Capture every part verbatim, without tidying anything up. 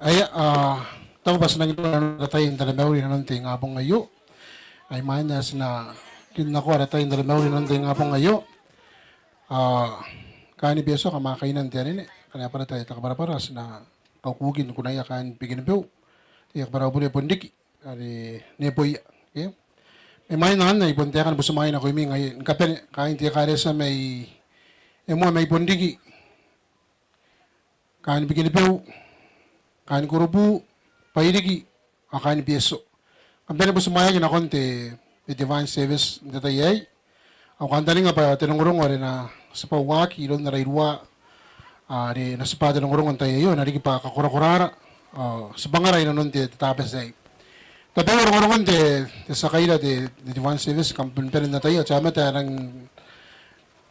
Aia, a, tao bwa ti nang itoa ara tai n taromauri inanon te ingabong aio. Ai imwain ae ti na rin nako ara tai n taromauri inanon te ingabong aio, a, kaain Betio, kam a kainnanoa n te anene, kanga bwa ara tai ae te kabwarabwara, ti na kaukuki ni kunaia kaain Bikenibeu, te kabwarabwara bure bon riki are neboia. Okay? Mai imwain anne, I bon taeka ni butimwaea nakoimi ngkai ni kabane, kaain te ekaretia mai, e moa mai bon riki, kaain Bikenibeu, kaain Kurubu, Bairiki, ao kaain Betio. Kam bane ni butimwaeaki nakon te, te divine service n te tai aei. Au kantaninga bwa te rongorongo are na tibwaaki iroun ara iruwa, are na tibwa te rongorongo n tai aio, e na riki bwa kakorakorara ao tibwangara inanon te, te Tabati aei. Tabeua rongorongon te, te tia kaira te, te divine service, kam bane n ataia, te aomata ae rang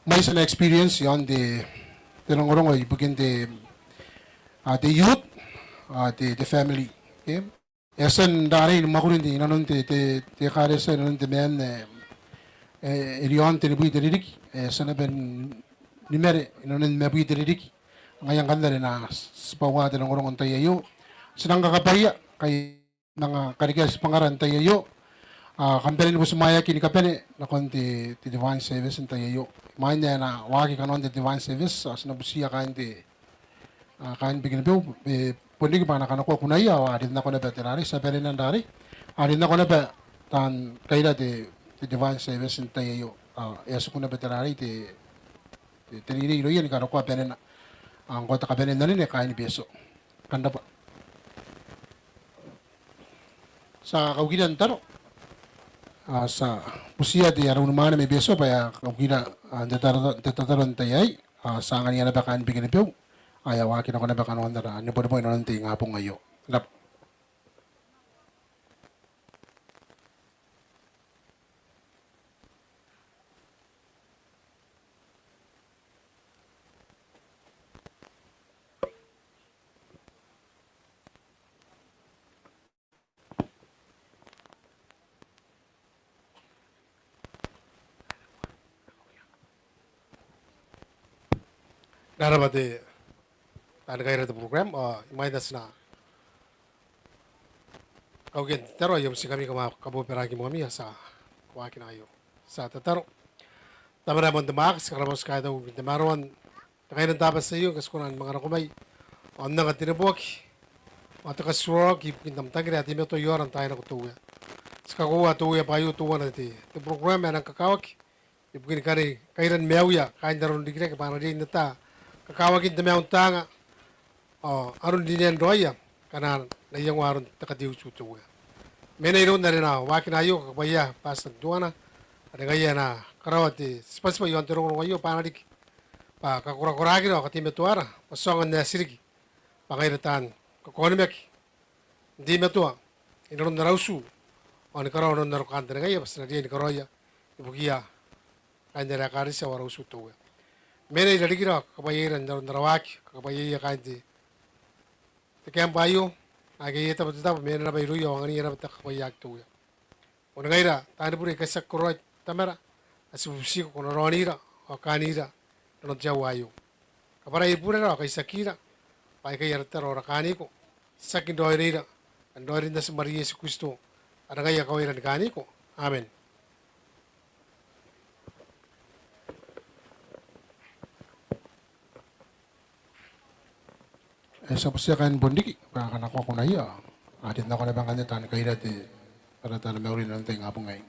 mwaiti ana experience iaon te, te rongorongo ibukin te, a, te youth, a, te, te family. Okay? E a tia n rarei ni mwakuri inanon te, te, te ekaretia inanon te maan ae, e, e riaon tenibwi te ririki, e a tia naba ni mare inanon nimabwi te ririki. Ngaia ngkanne are na tibwaua te rongorongo n tai aio. Ti nang kakabwaia ngkai e nang karekea tibwangara n tai aio. A, kam bane ni butimwaeaki ni kabane nakon te, te divine service n tai aio. Imwain ae na waaki kanoan te divine service, a, ti na butiia kaain te, a, kaain Bikenibeu, e, bon riki bwa a na kanakoa kunaia, ao a rin nako naba te rarei, ti a bane n rarei. A rin nako naba taan kaira te, te divine service n tai aio. A, e a tiku naba te rarei, te, te, te reirei irouia ni karokoa banena. A, ngkoa te kabanea n anene kaain Betio. Kam rabwa. Ti a kaukira n taro. A, ti a butiia te ara unimwaane mai Betio bwa e a kaukira, a, n te taro, te tataro n tai aei. A, ti a anganiia naba kaain Bikenibeu. A, e a waaki nako naba kanoan ara nebonebo inanon te ingabong aio. Rabwa. Raraba te, taan kaira te program, ao imwain ae ti na kaukia n tataro, I a butiingkami kam a kabobaraki moami, a ti a waakina aio. Ti a tataro. Tamara ae moan te mwaaka, ti karabwa, ti kaitau n te tamaroan te kaina n Tabati aio, ngke ti kona ni manga nako mai ao n anga te neboaki ao te katitiraoaki ibukin am tangira ae teimatoa i aora n taai nako, te Uea. Ti kakoaua, te Uea, bwa aio teuana te, te program ae e nang kakawaki ibukin kani kairan maiuia kaain aron rikirake bwa a na riai n ata kakawakin te maiu n taanga ao aron rinean raoia ngkana a na iangoa aron te kateutu, te Uea. Mena iroun are e na waakina aio, kakabwaia Pastor Tuana are ngaia e na karaoa te tibwatibwa i aon te rongorongo aio, bwa a na riki bwa kakorakoraakira ao kateimatoara bwa ti aonga n ae ti riki bwa ngaira taan kakaonimaki n teimatoa inanon ara utu ao ni karaoa nanon ara kantaningaia bwa ti na riai ni karaoia ibukiia kaain ara ekaretia ao ara utu, te Uea. Mena i rarikira ao kakabwaiaira n aron ara waaki, kakabwaiaia kaain te, te camp aio, ake iai tabo te tabo, mena naba irouia ao anganiia naba te kakabwaiaki, te Uea. Boni ngaira taani bure aika ti aki kororaoi, Tamara, ae ti bubutiko ko na raonira ao kaanira inanon te aoa aio. Kabwarai burara ao kaitiakira bwa aikai ara tataro ao ara kaaniko, tiaki n raoiroira, ma n raoiroin Natim are Iesu Kristo, are ngaia kawaira ni kaaniko. Amen. E, ti a butiia kaain Bonriki bwa a kanakoa kunaia, a rin nako naba ngkanne taan kaira te, ara taromauri inanon te ingabong aei.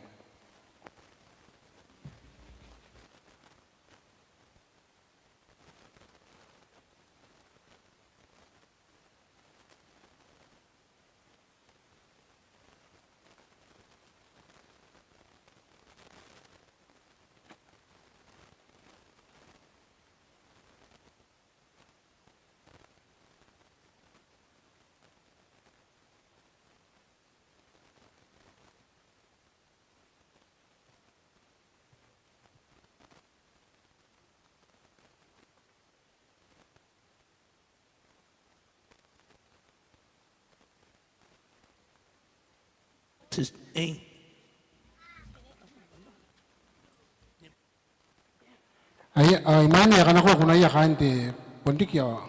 Aia, a, imwain ae a kanakoa kunaia kaain te Bonriki ao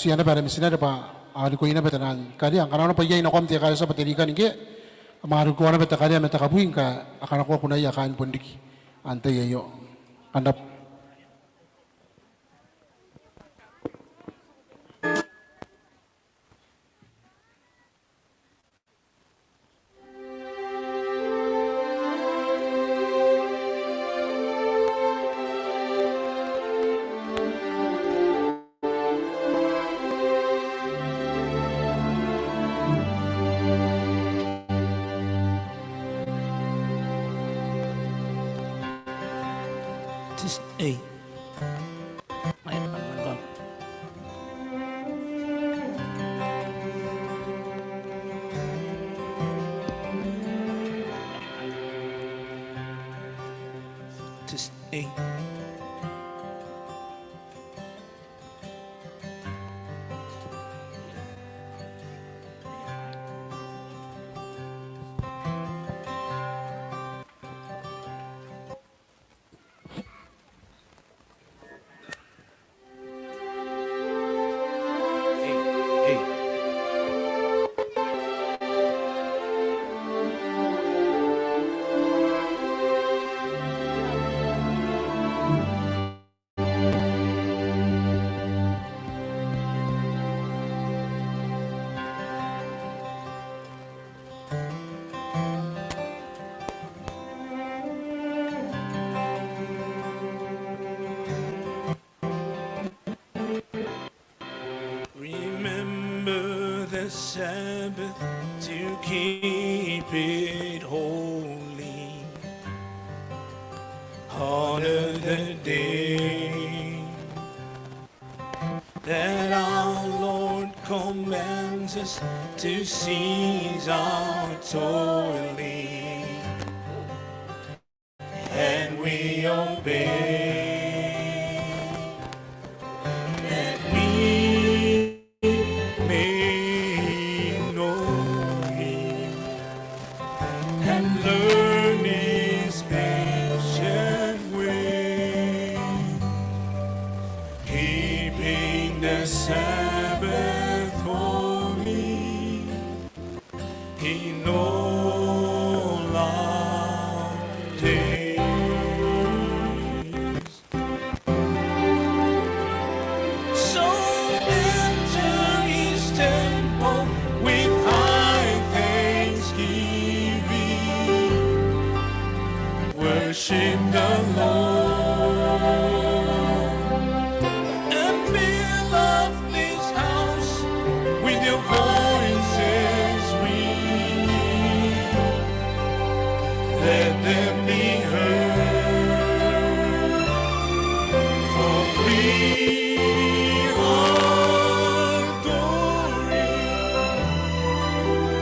butiia naba ara mitinare bwa a rikoi naba te naan karea. Ngkana naba iai nakoam te ekaretia bwa te rikani ngke, kam a rikoa naba te karea ma te kabwi ngkae a kanakoa kunaia kaain Bonriki n te tai aio. Kam rabwa. Test, ei. Test, ei. Remember the Sabbath to keep it holy. Honor the day that our Lord commands us to cease our toiling. And we obey, that we may know him and learn his patient way, keeping the Sabbath holy in all our days. So enter his temple with high thanksgiving. Worship the Lord and fill up this house with your voices ringing. Let them be heard, for we are adoring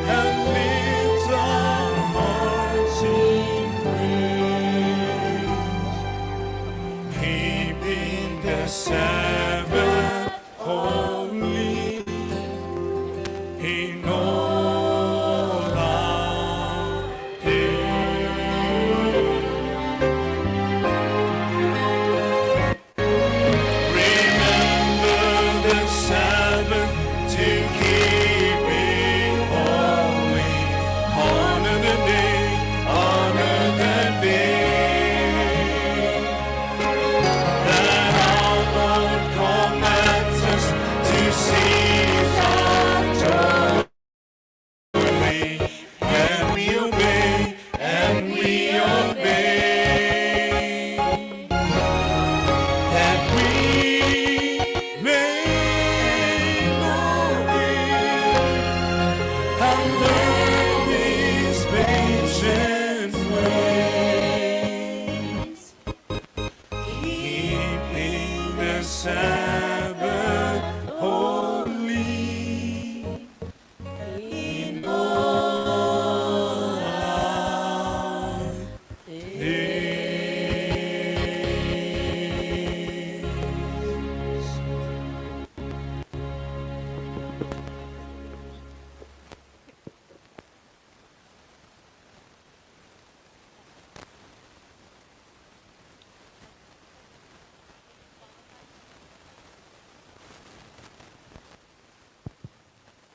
and lift our hearts in praise.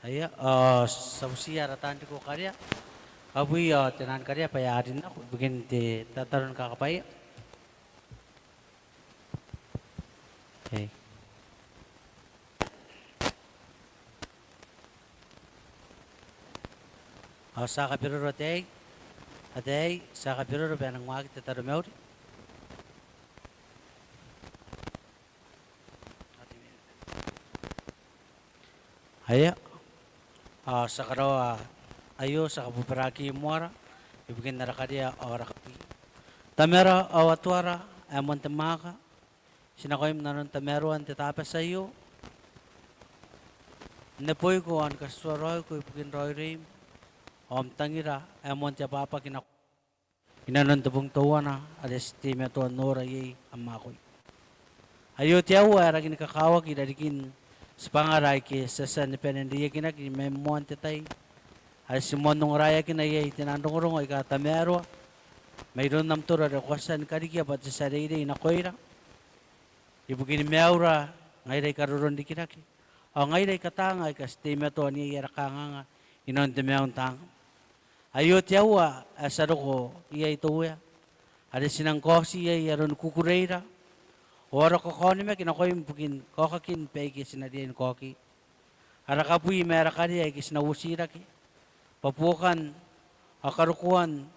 Aia, ao ti a butiia ara taan riko karea. Kabwi ao te naan karea bwa e a rin nako ibukin te tataro ni kakabwaia. Okay. Ao ti a kabiroro ataei, ataei, ti a kabiroro bwa e nang waaki te taromauri. Aia, ao ti a karaoa aio, ti a kabobaraaki moara ibukin ara karea ao ara kabwi. Tamara ao Atuara ae moan te mwaaka, ti nakoim nanon tamaroan te Tabati aio, n neboiko ao ni katituaraoiko ibukin raoiroim ao am tangira ae moan te abwabwaki nako inanon te bong teuana are ti teimatoa n nora iai am akoi. Aio te aua ae rangi ni kakawaki i rarikin tibwangara aike ti a tia ni bane n reiakinaki mai moan te tai are ti moan ongoraeakina iai te naan rongorongo aika tamaroa mairoun am toro are ko a tia ni karikia bwa te tia reirei nakoira ibukin maiura ngaira aika roronrikirake ao ngaira aika taanga aika ti teimatoa n iai ara kanganga inanon te maiu n taanga. Aio te aua ae ti a roko iai te Uea are ti nang kaoti iai aron kukureira ao ara kakaonimaki nakoim ibukin kaokakin baike ti na riai ni kaoki. Ara kabwi ma ara karea aike ti na uotirake bwa buokan ao karokoan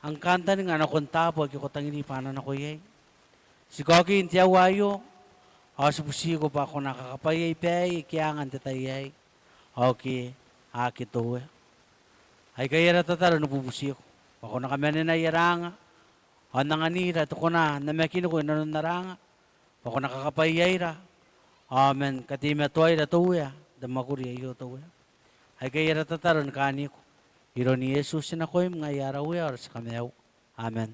am kantaninga nakon taabo aike ko tangiri bwa a na nako iai. Ti kaoki n te aua aio ao ti butiko bwa ko na kakabwaiai baai aike a anga n te tai aei ao ake a aki te Uea. Aikai ara tataro ni bubutiko bwa ko na kamanenai ara anga ao n anganira te kona n namakiniko inanon ara anga bwa ko na kakabwaiaira ao man kateimatoaira te Uea n te mwakuri aio te Uea. Aikai ara tataro ni kaaniko iroun Iesu ti nakoim ngaia ara Uea ao ara tia Kamaiu. Amen.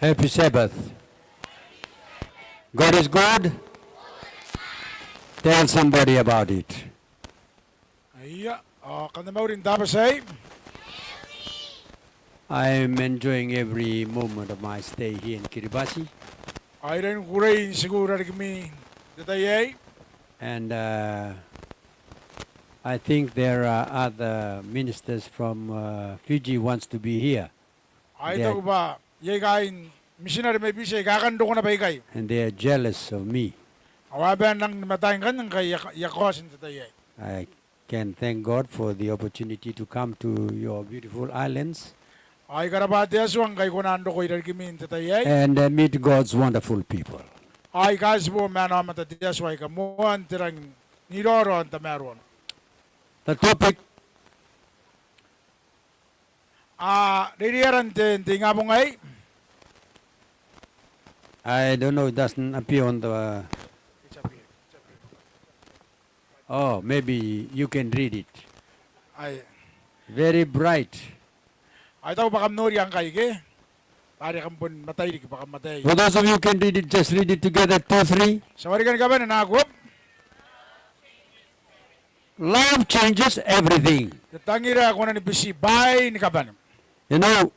Happy Sabbath. God is good. Tell somebody about it. Ia, ao kam na mauri n taabati aei. I am enjoying every moment of my stay here in Kiribati. Ao I rangi ni kukurei n tiku i rarikimi n te tai aei. And, uh, I think there are other ministers from, uh, Fiji wants to be here. Ao I taku bwa iai kaain mitinare mai Biti aika a kan roko naba ikai. And they are jealous of me. Ao a bane n rang ni mataai ngkanne ngkai I a, I a kaoti n te tai aei. I can thank God for the opportunity to come to your beautiful islands. Ao I karabwa te Atua ngkai I kona n roko i rarikimi n te tai aei. And, uh, meet God's wonderful people. Ao I kaitibo ma ana aomata te Atua aika moan te rangi n iraorao n tamaroana. The topic A, reireiara n te, n te ingabong aei. I don't know, it doesn't appear on the, uh, oh, maybe you can read it. Ae. Very bright. Ao I taku bwa kam noria ngkai ke? Bwa are kam bon mataai riki bwa kam mataai. For those of you who can read it, just read it together, two, three. Ti a wareka ni kabane, nako. Love changes everything. Te tangira e kona ni biti bwaai ni kabane. You know,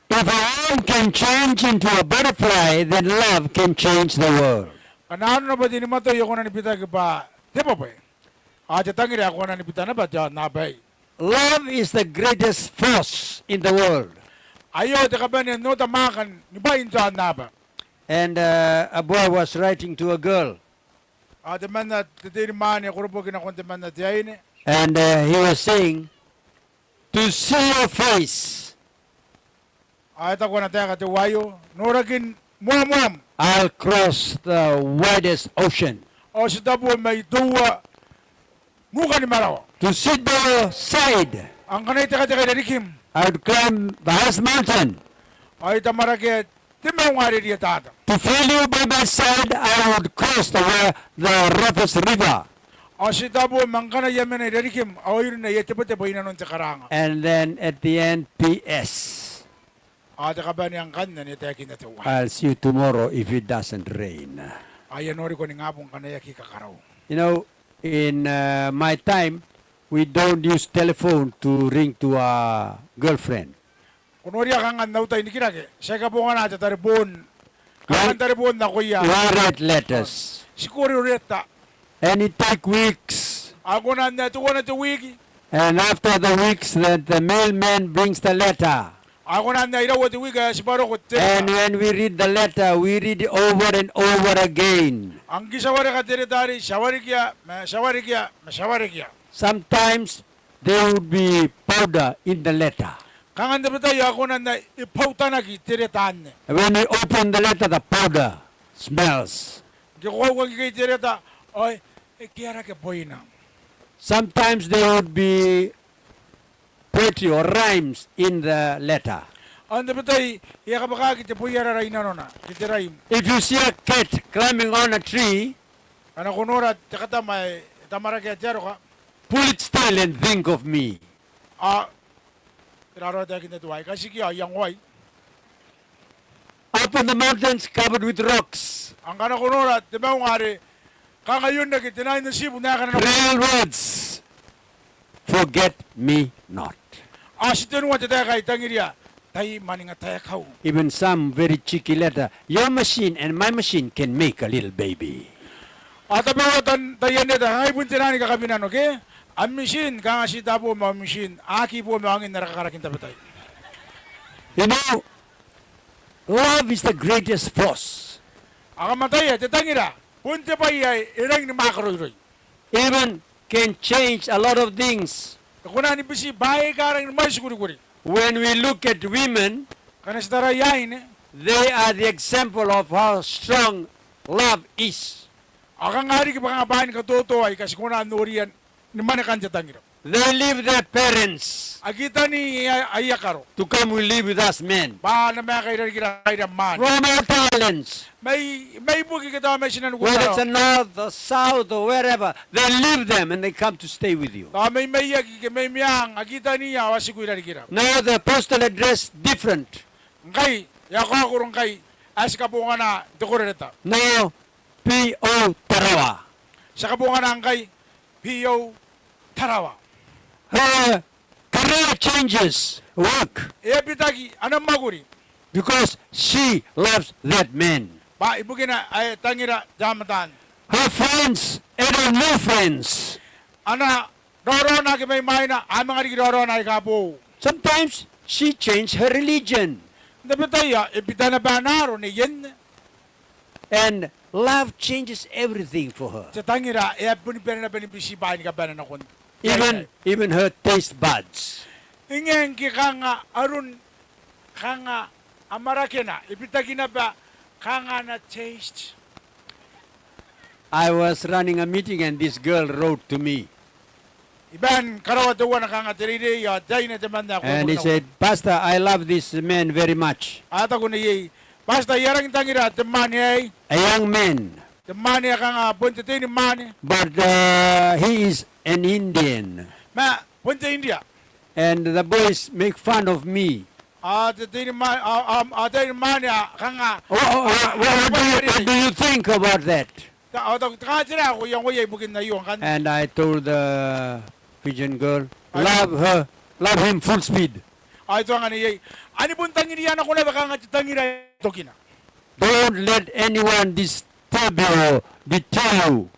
if a worm can change into a butterfly, then love can change the world. Ngkana arona bwa te nimatoi e kona ni bitaki bwa te bwebwe, ao te tangira e kona ni bita naba te aonnaba aei. Love is the greatest force in the world. Aio te kabane n oota mwaaka ni bwai n te aonnaba. And, uh, a boy was writing to a girl. Ao temanna te teinimwaane e koroboki nakon temanna te aine. And, uh, he was saying, "To see your face." Ao e taku ana taeka teuaio, "Norakin moamoam." "I'll cross the widest ocean." Ao ti tabo mai toua nuka ni marawa. "To sit by your side." Ao ngkana I tekateka i rarikim. "I would climb the highest mountain." Ao I tamarakea te maunga are rietata. "To feel you by my side, I would cross the wa-, the roughest river." Ao ti tabo ma ngkana I a mena i rarikim, ao I rin ae I a tebotebo i nanon te karaanga. And then at the end, "P S." Ao te kabanea ngkanne e taekinna teuaei, "I'll see you tomorrow if it doesn't rain." "Ao I a noriko ningabong ngkana e aki kakarau." You know, in, uh, my time, we don't use telephone to ring to our girlfriend. Ko noria kanga n au tai n rikirake, ti aki kabongana te tareboon. Kanga n tareboon nakoia. We write letters. Ti kori reta. And it take weeks. Ao e kona n ae teuana te wiki. And after the weeks, the, the mailman brings the letter. Ao e kona n ae iraua te wiki ae tibwa roko te reta. And when we read the letter, we read it over and over again. Ao ngke ti a wareka te reta arei, ti a warekia, ma ti a warekia, ma ti a warekia. Sometimes there would be powder in the letter. Kanga n tabetai ao e kona n ae e bautanaki te reta anne. When we open the letter, the powder smells. Ngke ko kauka ngkekei te reta, ao e kearake bwaina. Sometimes there would be poetry or rhymes in the letter. Ao n tabetai e a kabwakaki te bwai arara i nanona, ke te rhyme. If you see a cat climbing on a tree, ngkana ko nora te katama ae e tamarakea te aroka, pull its tail and think of me. Ao e raroa taekinna teuaei, katikia ao iangoai. Up in the mountains covered with rocks. Ao ngkana ko nora te maunga are kanga e onaki te nain atibu n aekana nako. Real words, forget me not. Ao ti tenua te taeka ae I tangiria, tai mwaningataekau. Even some very cheeky letter, your machine and my machine can make a little baby. Ao tabeua taian reta, kangai bon te naan ni kakabinano ke, am mitin, kanga ti tabo ma au mitin, a aki bo ma aongin ara kakarakin tabetai. You know, love is the greatest force. Ao kam ataia, te tangira bon te bwai ae e rangi ni mwaakaroiroi. Even can change a lot of things. E kona ni biti bwaai aika rangi ni mwaitikurikuri. When we look at women, ngkana ti taraia aine, they are the example of how strong love is. Ao kanga riki bwa kanga bwaai ni katoto aika ti kona n noria ni mwanekan te tangira. They leave their parents. A kitani aia, aia karo. To come and live with us men. Bwa a na maeka i rarikira ngaira mwaane. From our talents. Mai, mai buki ke tao mai tinaniku Tarawa. Whether it's the north or south or wherever, they leave them and they come to stay with you. Tao mai maiaki ke mai meang, a kitaniia ao a tiku i rarikira. Now the postal address different. Ngkai, e a kaokoro ngkai, ae ti kabongana n te koro reta. Now, P O Tarawa. Ti a kabongana ngkai, P O Tarawa. Her career changes, work. E a bitaki ana mwakuri. Because she loves that man. Bwa ibukina ae e tangira te aomata anne. Her friends, added new friends. Ana raoraona ake mai mwaina, a manga riki raoraona aika boou. Sometimes she changed her religion. N tabetai ao e bita naba ana aro neien. And love changes everything for her. Te tangira e a boni bane naba ni biti bwaai ni kabane nakon. Even, even her taste buds. Ngke kanga aroni, kanga amarakena, e bitaki naba kanga ana taste. I was running a meeting and this girl wrote to me. I bane n karaoa teuana kanga te reirei ao te aine temanna ae ko. And he said, "Pastor, I love this man very much." A taku neiei, "Pastor, I a rangi n tangira te mwaane aei." A young man. Te mwaane ae kanga bon te teinimwaane. But, uh, he is an Indian. Ma bon te India. And the boys make fun of me. A te teinimwaane, a, a, a teinimwaane ae kanga. Oh, oh, oh, what, what do you, what do you think about that? Tao, tao, tao, tera ae ko iangoia ibukin aio ngkanne? And I told the Fijian girl, "Love her, love him full speed." Ao I tuanga neiei, "Ane bon tangiria nako naba kanga ti tangira tokina. Don't let anyone disturb you or deter you."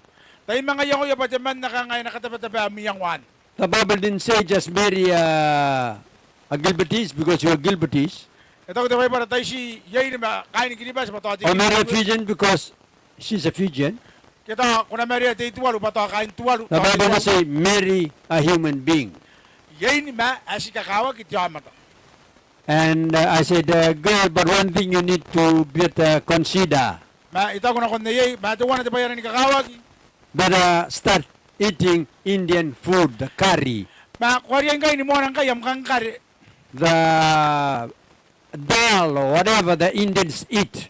Tai manga iangoia bwa temanna kanga e na katabataba am iango anne. The Bible didn't say just marry a, a Gilbertese because you are Gilbertese. E taku te Baibara tai ti iein ma kaain Kiribati bwa tao te. Or marry a Fijian because she's a Fijian. Ke tao ko na marea te I-Tuvalu bwa tao kaain Tuvalu. The Bible didn't say marry a human being. Iein ma ae ti kakawaki te aomata. And, uh, I said, uh, "Girl, but one thing you need to better consider." Ma I taku nakon neiei, ma teuana te bwai ae na ni kakawaki. Better start eating Indian food, the curry. Ma ko a riai ngkai ni moana ngkai am kangkare. The dal or whatever the Indians eat.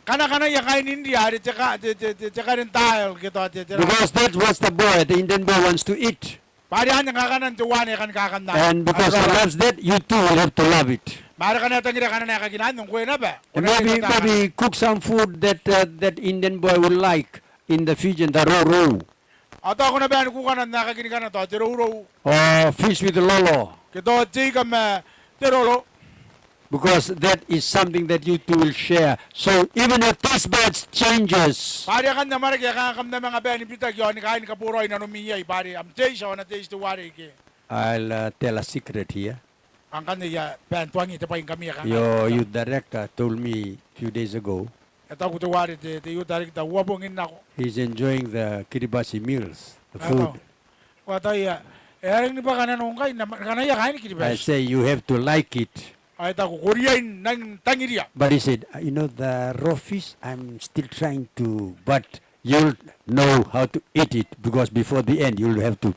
Kanakanaia kaain India are te ka-, te, te, te, te karen dal ke tao te, te. Because that's what the boy, the Indian boy wants to eat. Bwa are anne ngkana teuanne e kan kakanna. And because he loves that, you too will have to love it. Ma are ngkana e tangira kanana aekakin anne, ngkoe naba. And maybe, maybe cook some food that, uh, that Indian boy would like in the Fijian, the rourou. Ao tao ko na bae ni kukana n aekakin ngkana tao te rourou. Or fish with lolo. Ke tao te ika ma te roro. Because that is something that you two will share. So even your taste buds changes. Bwa are akanne amwarake ae kanga kam na manga bae ni bitaki ao ni kaaini kaboraoi nanomi iai bwa are am taste ao ana taste teuarei ke. I'll, uh, tell a secret here. Ao ngkanne I a bae n tuangi te bwai ngkami ae kanga. Your youth director told me few days ago. E taku teuare te, te youth director uabongin nako. He's enjoying the Kiribati meals, the food. Ao tao, ao tao I a, e a rangi ni bwaka nanou ngkai n na, kanaia kaaini Kiribati. I say, "You have to like it." Ao e taku, "Ko riai n nang tangiria." But he said, "Uh, you know, the raw fish, I'm still trying to, but you'll know how to eat it, because before the end, you'll have to."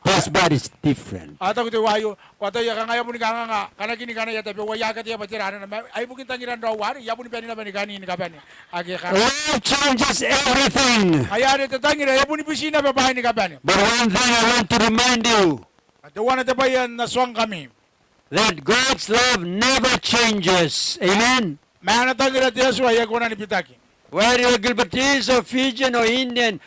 Taste bud is different. Ao e taku teuaio, ao tao I a kanga, I a boni kanganga, kanakin kanaia tabeua, I aki ataia bwa tera anena, ma ai bukin tangiran raou arei, I a boni bane naba ni kani ni kabane. Ake kanga. Love changes everything. Ngaia are te tangira e boni biti naba bwaai ni kabane. But one thing I want to remind you. Ma teuana te bwai ae N na tuangkami. That God's love never changes. Amen. Ma ana tangira te Atua e aki kona ni bitaki. Whether you are Gilbertese or Fijian or Indian,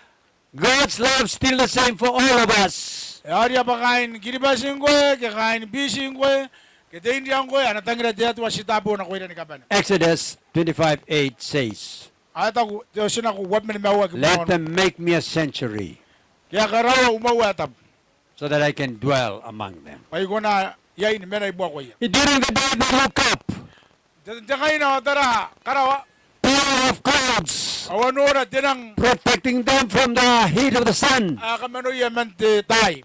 God's love still the same for all of us. E aoria bwa kaain Kiribati ngkoe, ke kaain Biti ngkoe, ke te India ngkoe, ana tangira te Atua ti taabo nakoira ni kabane. Exodus twenty-five eight says, Ao e taku te Otinako uabwi ma nimaua kibu. Let them make me a sanctuary. Ke a karaoa umau ae tabu. So that I can dwell among them. Bwa I kona iai ni mena i buakoia. During the day they look up. N te, n te kaina ao tara karawa. Pillar of clouds. Ao a nora te nang. Protecting them from the heat of the sun. Ae kamanoia man te taai.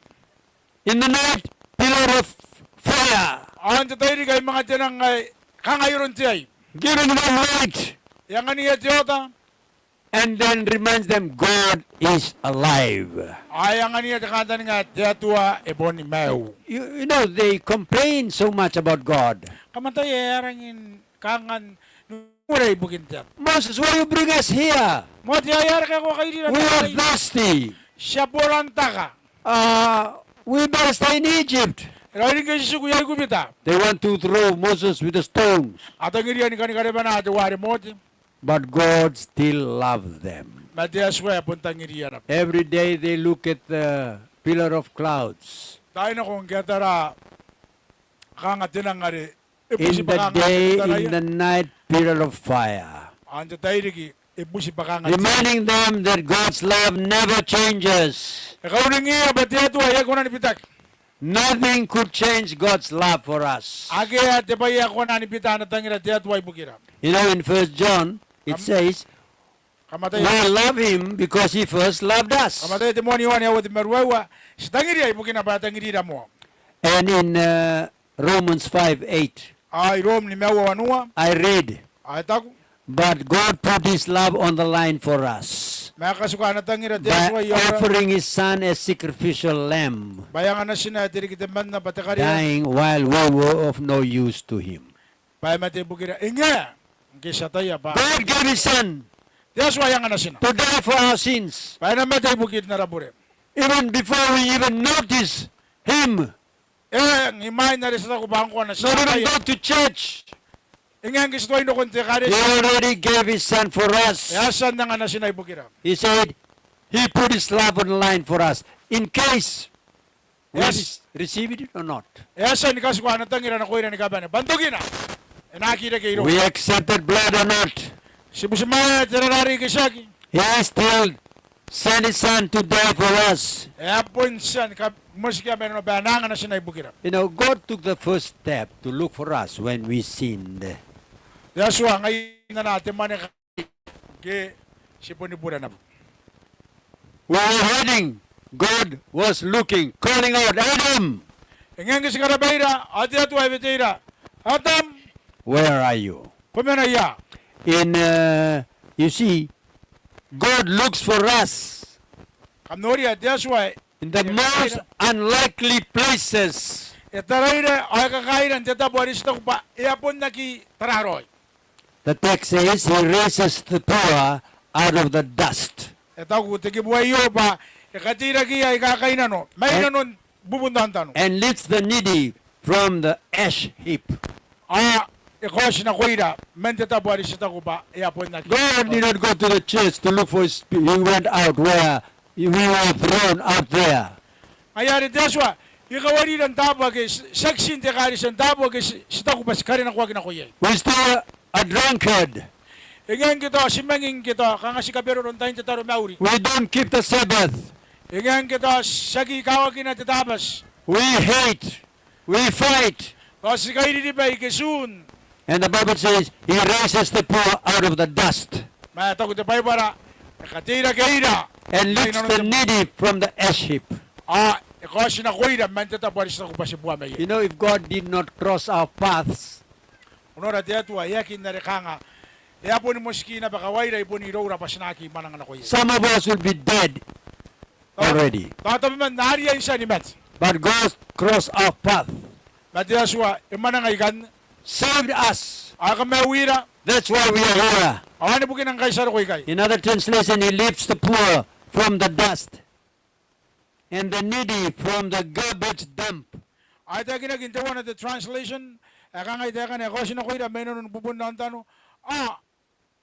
In the night, pillar of fire. Ao n te tairiki ai manga te nang ae kanga aron te ai. Giving them light. E angania te oota. and then reminds them God is alive. Ao e anganiia te kantaninga ae te Atua e boni maiu. You, you know, they complain so much about God. Kam ataia ae a rangi ni kangai ni kukurei ibukin te Atua. Moses, why you bring us here? Mote, ae e aera ngkai ko kairira n te tai? We are thirsty. Ti a boraoi n taka. Uh, we better stay in Egypt. E raoiroi ngkai ti tiku i Aikubita. They want to throw Moses with the stones. A tangiria ni kani karebana teuare Mote. But God still loved them. Ma te Atua e bon tangiriia naba. Every day they look at the pillar of clouds. Taai nako ngke a tara kanga te nang are e buti bwa kanga te taraia. In the day, in the night, pillar of fire. Ao n te tairiki e buti bwa kanga te. Reminding them that God's love never changes. E kauringiia bwa te Atua e aki kona ni bitaki. Nothing could change God's love for us. Akea te bwai ae kona ni bita ana tangira te Atua ibukira. You know, in First John, it says, we love him because he first loved us. Kam ataia te moan Ioane aua te uabwi ma ruaiwa, ti tangiria ibukina bwa e tangirira moa. And in, uh, Romans five eight, ao i Rom nimaua wanua, I read, ao e taku, but God put his love on the line for us. Ma e katikua ana tangira te Atua iroura. By offering his son as sacrificial lamb. Bwa e anga natina ae te riki temanna bwa te karea. Dying while we were of no use to him. Bwa e mate ibukira. E ngae ngke ti ataia bwa. God gave his son. Te Atua e anga natina. To die for our sins. Bwa e na mate ibukin ara bure. Even before we even notice him. E, imwain are ti a taku bwa ngkoa ti na. Not even go to church. E ngae ngke ti tuai n roko n te ekaretia. He already gave his son for us. E a tia n anga natina ibukira. He said, he put his love on the line for us. In case we re-, receive it or not. E a tia ni katikua ana tangira nakoira ni kabane. Bwa n tokina e na aki reke iroura. We accept that blood or not. Ti butimwaea te rararei ke tiaki. He still sent his son to die for us. E a bon tia ni kamotikia mai nano bwa e na anga natina ibukira. You know, God took the first step to look for us when we sinned. Te Atua ngaia ana te mwane ngke ti boni bure naba. We were hiding. God was looking, calling out, Adam! E ngae ngke ti karabaira, ao te Atua e weteira, Adam! Where are you? Ko mena ia? In, uh, you see, God looks for us. Kam noria te Atua e. In the most unlikely places. E taraira, ao e kakaira n te tabo are ti taku bwa e a bon aki tararoa. The text says he raises the poor out of the dust. E taku te kibu aio bwa e kateirakeia aika kainnano mai nanon bubun taontano. And lifts the needy from the ash heap. Ao e kaoti nakoira man te tabo are ti taku bwa e a bon aki. God did not go to the church to look for his people. He went out where we were thrown out there. Ngaia are te Atua e kawarira n taabo ake ti, ti aki tii n te ekaretia, n taabo ake ti, ti taku bwa ti karenakoaki nako iai. We still a drunkard. E ngae ngke tao ti mangi ngke tao kanga ti kaberoro n tain te taromauri. We don't keep the Sabbath. E ngae ngke tao ti aki kawakina te Tabati. We hate. We fight. Tao ti kairiribai ke ti un. And the Bible says he raises the poor out of the dust. Ma e taku te Baibara e kateirakeira. And lifts the needy from the ash heap. Ao e kaoti nakoira man te tabo are ti taku bwa ti bua mai iai. You know, if God did not cross our paths, ko nora te Atua e aki n are kanga e a boni motiki naba kawaira i bon iroura bwa ti na aki mwananga nako iai. Some of us will be dead already. Tao tabeman a riai n tia ni mate. But God crossed our path. Ma te Atua e mwananga ikanne. Saved us. Ao e kamaiuira. That's why we are here. Ao anne bukina ngkai ti a roko ikai. In other translation, he lifts the poor from the dust and the needy from the garbage dump. Ao e taekinaki n teuana te translation ae kangai taekana, e kaoti nakoira mai nanon bubun aontano ao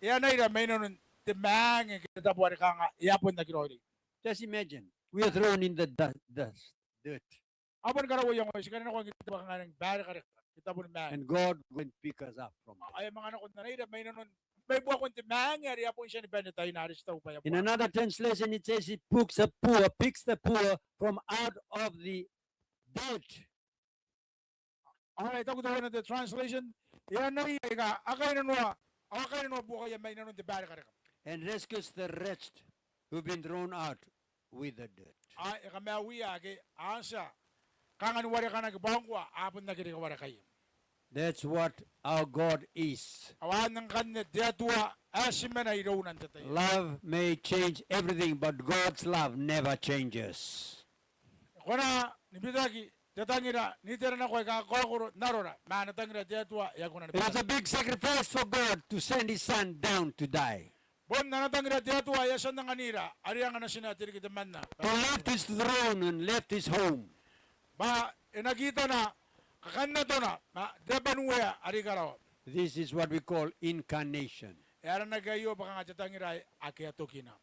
e anaira mai nanon te maange ke te tabo are kanga e a bon aki raoiroi. Just imagine, we are thrown in the du-, dust, dirt. A boni karaua iangoia, ti karenakoaki n te tabo ae kangai bwa e raka, raka, te tabo ni maange. And God go and pick us up from there. Ao e a manga nako n anaira mai nanon, mai buakon te maange are e a bon tia ni bane taina are ti taku bwa e a buakaka. In another translation, it says he picks the poor, picks the poor from out of the dirt. Ao e taku teuana te translation, e anaia aika a kainnanoa, ao a kainnanoa buokaia mai nanon te bwai are kareka. And rescues the wretched who've been thrown out with the dirt. Ao e kamaiuia ake a tia kanga ni warekanaki bwa ngkoa a bon aki reke warekaia. That's what our God is. Ao anne ngkanne te Atua ae ti mena irouna n te tai. Love may change everything, but God's love never changes. E kona ni bitaki te tangira n itera nako aika kakaokoro n arora, ma ana tangira te Atua e aki kona ni bwaka. It was a big sacrifice for God to send his son down to die. Bon ana tangira te Atua ae e a tia n anganira are e anga natina te riki temanna. He left his throne and left his home. Bwa e na kitana kakannatona ma te aba n uea are i karawa. This is what we call incarnation. E aranaki aio bwa kanga te tangira ae akea tokina.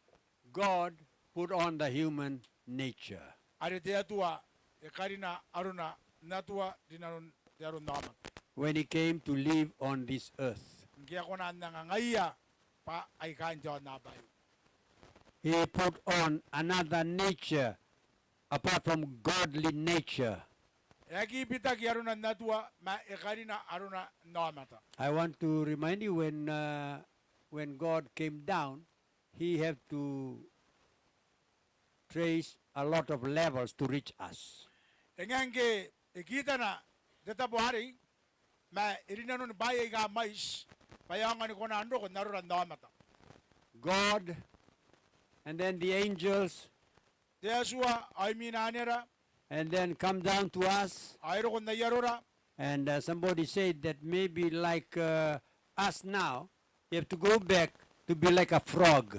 God put on the human nature. Are te Atua e karina arona n Atua rinanon te aronaomata. When he came to live on this earth. Ngke e a kona n anga ngaia bwa ae kaain te aonnaba aei. He put on another nature apart from godly nature. E aki bitaki arona n Atua ma e karina arona n aomata. I want to remind you when, uh, when God came down, he have to trace a lot of levels to reach us. E ngae ngke e kitana te tabo arei, ma e rinanoni bwaai aika mwaiti bwa e aonga ni kona n roko n arora n aomata. God, and then the angels, te Atua, ao imwina anera. And then come down to us. Ao e roko n ai arora. And, uh, somebody said that maybe like, uh, us now, you have to go back to be like a frog.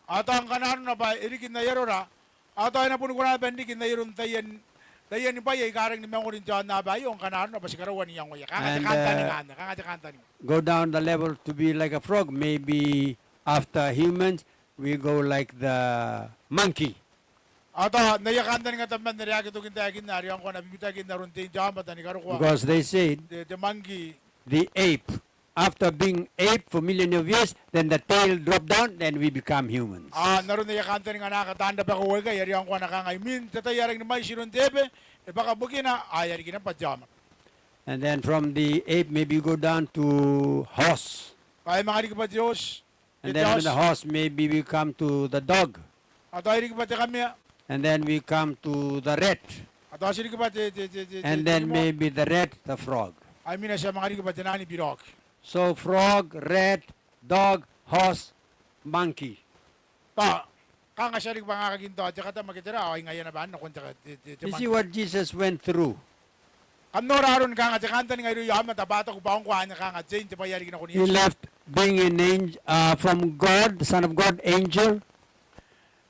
Ao tao ngkana arona bwa e riki n ai arora, ao tao e na boni kona naba n riki n ai aron taian, taiani bwai aika rangi ni mangori n te aonnaba aio, ngkana arona bwa ti karaua n iangoia. Kanga te kantaninga anne, kanga te kantaninga. Go down the level to be like a frog, maybe after humans, we go like the monkey. Ao tao n aia kantaninga tabeman are aki toki n taekinna are e aonga n bibitakin aron tein te aomata ni karokoa. Because they said te, te monkey, the ape, after being ape for million of years, then the tail drop down, then we become humans. Ao n aron aia kantaninga naaka taan rabakau aikai are e aonga n kangai, imwin te tai ae rangi ni mwaiti iroun te ebe, e bwaka bukina ao e a riki naba te aomata. And then from the ape, maybe you go down to horse. Bwa e manga riki bwa te oti. And then the horse, maybe we come to the dog. Ao tao e riki bwa te kamea. And then we come to the rat. Ao tao ti riki bwa te, te, te, te, te, te rimoa. And then maybe the rat, the frog. Ao imwina ti a manga riki bwa te naan biroki. So frog, rat, dog, horse, monkey. Tao kanga ti a riki bwa ngaia kain tao te katama ke tera, ao ai ngaia naba nakon te, te, te, te monkey. You see what Jesus went through? Kam nora aron kanga te kantaninga irouia aomata bwa a taku bwa ngkoa anne kanga tein te bwai ae riki nakon Iesu. He left being an angel, uh, from God, the Son of God, angel.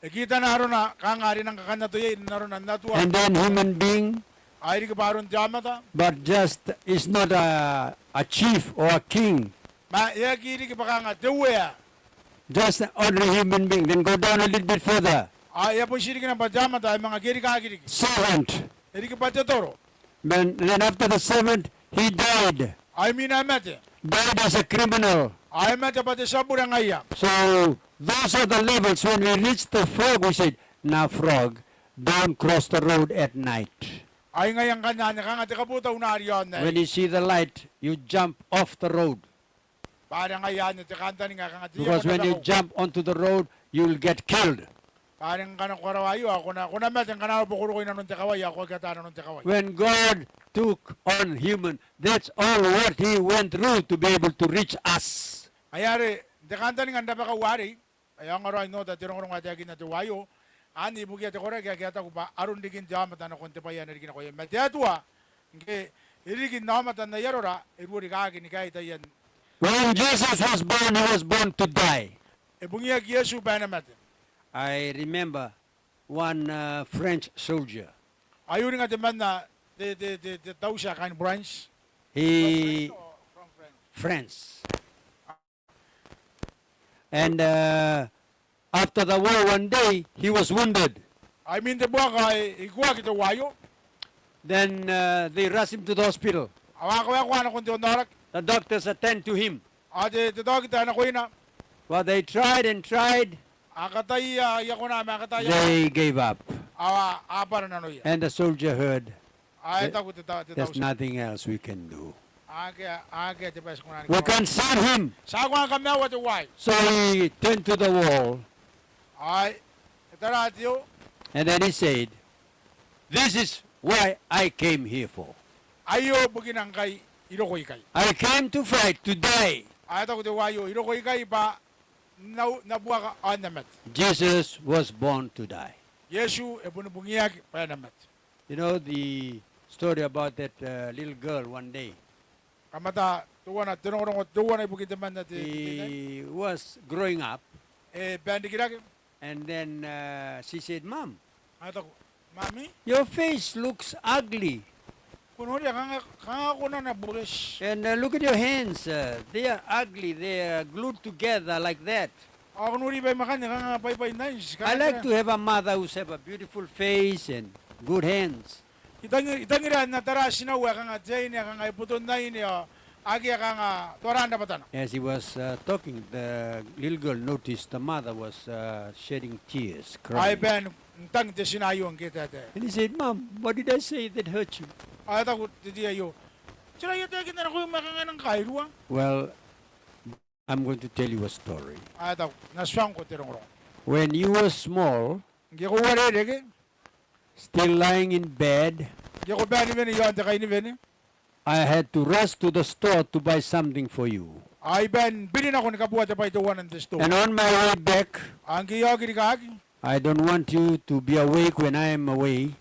E kitana arona kanga are e nang kakannato iai n arona n Atua. And then human being. Ao e riki bwa aron te aomata. But just, he's not a, a chief or a king. Ma e aki riki bwa kanga te uea. Just an ordinary human being. Then go down a little bit further. Ao e a bon tii riki naba te aomata, e manga kerikaaki riki. Servant. E riki bwa te toro. Then, then after the servant, he died. Ao imwina e mate. Died as a criminal. Ao e mate bwa te tia bure ngaia. So, those are the levels. When we reach the frog, we said, "Now, frog, don't cross the road at night." Ao ngaia ngkanne anne kanga te kabotau are i aon aei. When you see the light, you jump off the road. Bwa are ngaia anne te kantaninga ae kanga te iango n rabakau. Because when you jump onto the road, you will get killed. Bwa are ngkana ko karaoa aio, ao ko na, ko na mate ngkana arona bwa ko roko inanon te kawai, ao ko aki ata nanon te kawai. When God took on human, that's all what he went through to be able to reach us. Ngaia are n te kantaninga n rabakau arei, ae e aonga raoi n ota te rongorongo ae taekinna teuaio, anne ibukiia te koraki ake a taku bwa aron rikin te aomata nakon te bwai ae na riki nakoia. Ma te Atua, ngke e riki n aomata n ai arora, e ruo rikaaki ni kaei taian. When Jesus was born, he was born to die. E bungiaki Iesu bwa e na mate. I remember one, uh, French soldier. Ao I uringa temanna te, te, te, te tautia kaain France. He, from France. France. And, uh, after the war, one day, he was wounded. Ao imwin te buaka ao e ikuaki teuaio. Then, uh, they rushed him to the hospital. Ao a kawaekoa nakon te onaoraki. The doctors attend to him. Ao te, te taokita nakoina. But they tried and tried. A kataia, a kona ma a kataia. They gave up. Ao a, a bwara nanoia. And the soldier heard, Ao e taku te ta-, te tautia. "There's nothing else we can do. Akea, akea te bwai ae ti kona ni karaoa. We can save him." Ti a kona ni kamaiua teuaei. So he turned to the wall. Ao e tara te oo. And then he said, "This is why I came here for. Aio bukina ngkai I roko ikai. I came to fight, to die." Ao e taku teuaei, I roko ikai bwa N na, N na buaka ao N na mate. Jesus was born to die. Iesu e boni bungiaki bwa e na mate. You know the story about that uh, little girl one day. Kam ata teuana te rongorongo teuana ibukin temanna te, te, te, he was growing up. E bae n rikirake. And then uh, she said, "Mom, Ao e taku, "Mami, your face looks ugly. Ko noria kanga, kanga ko na na bureti. And uh, look at your hands, uh, they are ugly, they are glued together like that." Ao ko nori baimakan kanga baibai n ain, I like to have a mother who's have a beautiful face and good hands. I tangi-, I tangiria n na tara tinau ae kanga te aine ae kanga e boton aine ao akea kanga toaraan rabwatana. As he was uh, talking, the little girl noticed the mother was uh, shedding tears, crying. Ao e bae n tang te tina aio ngke e taetae. And he said, "Mom, what did I say that hurt you?" Ao e taku te tia aio, "Tera aio taekinna nakoim ae kanga e nang kairua?" Well, I'm going to tell you a story. Ao e taku, "N na tuangko te rongorongo." When you were small, ngke ko uarereke, still lying in bed, ngke ko bae ni wene i aon te kainiwene, I had to rush to the store to buy something for you. Ao I bae n biri nako ni kabua te bwai teuana n te store. And on my way back, ao ngke I a oki rikaaki, I don't want you to be awake when I am away.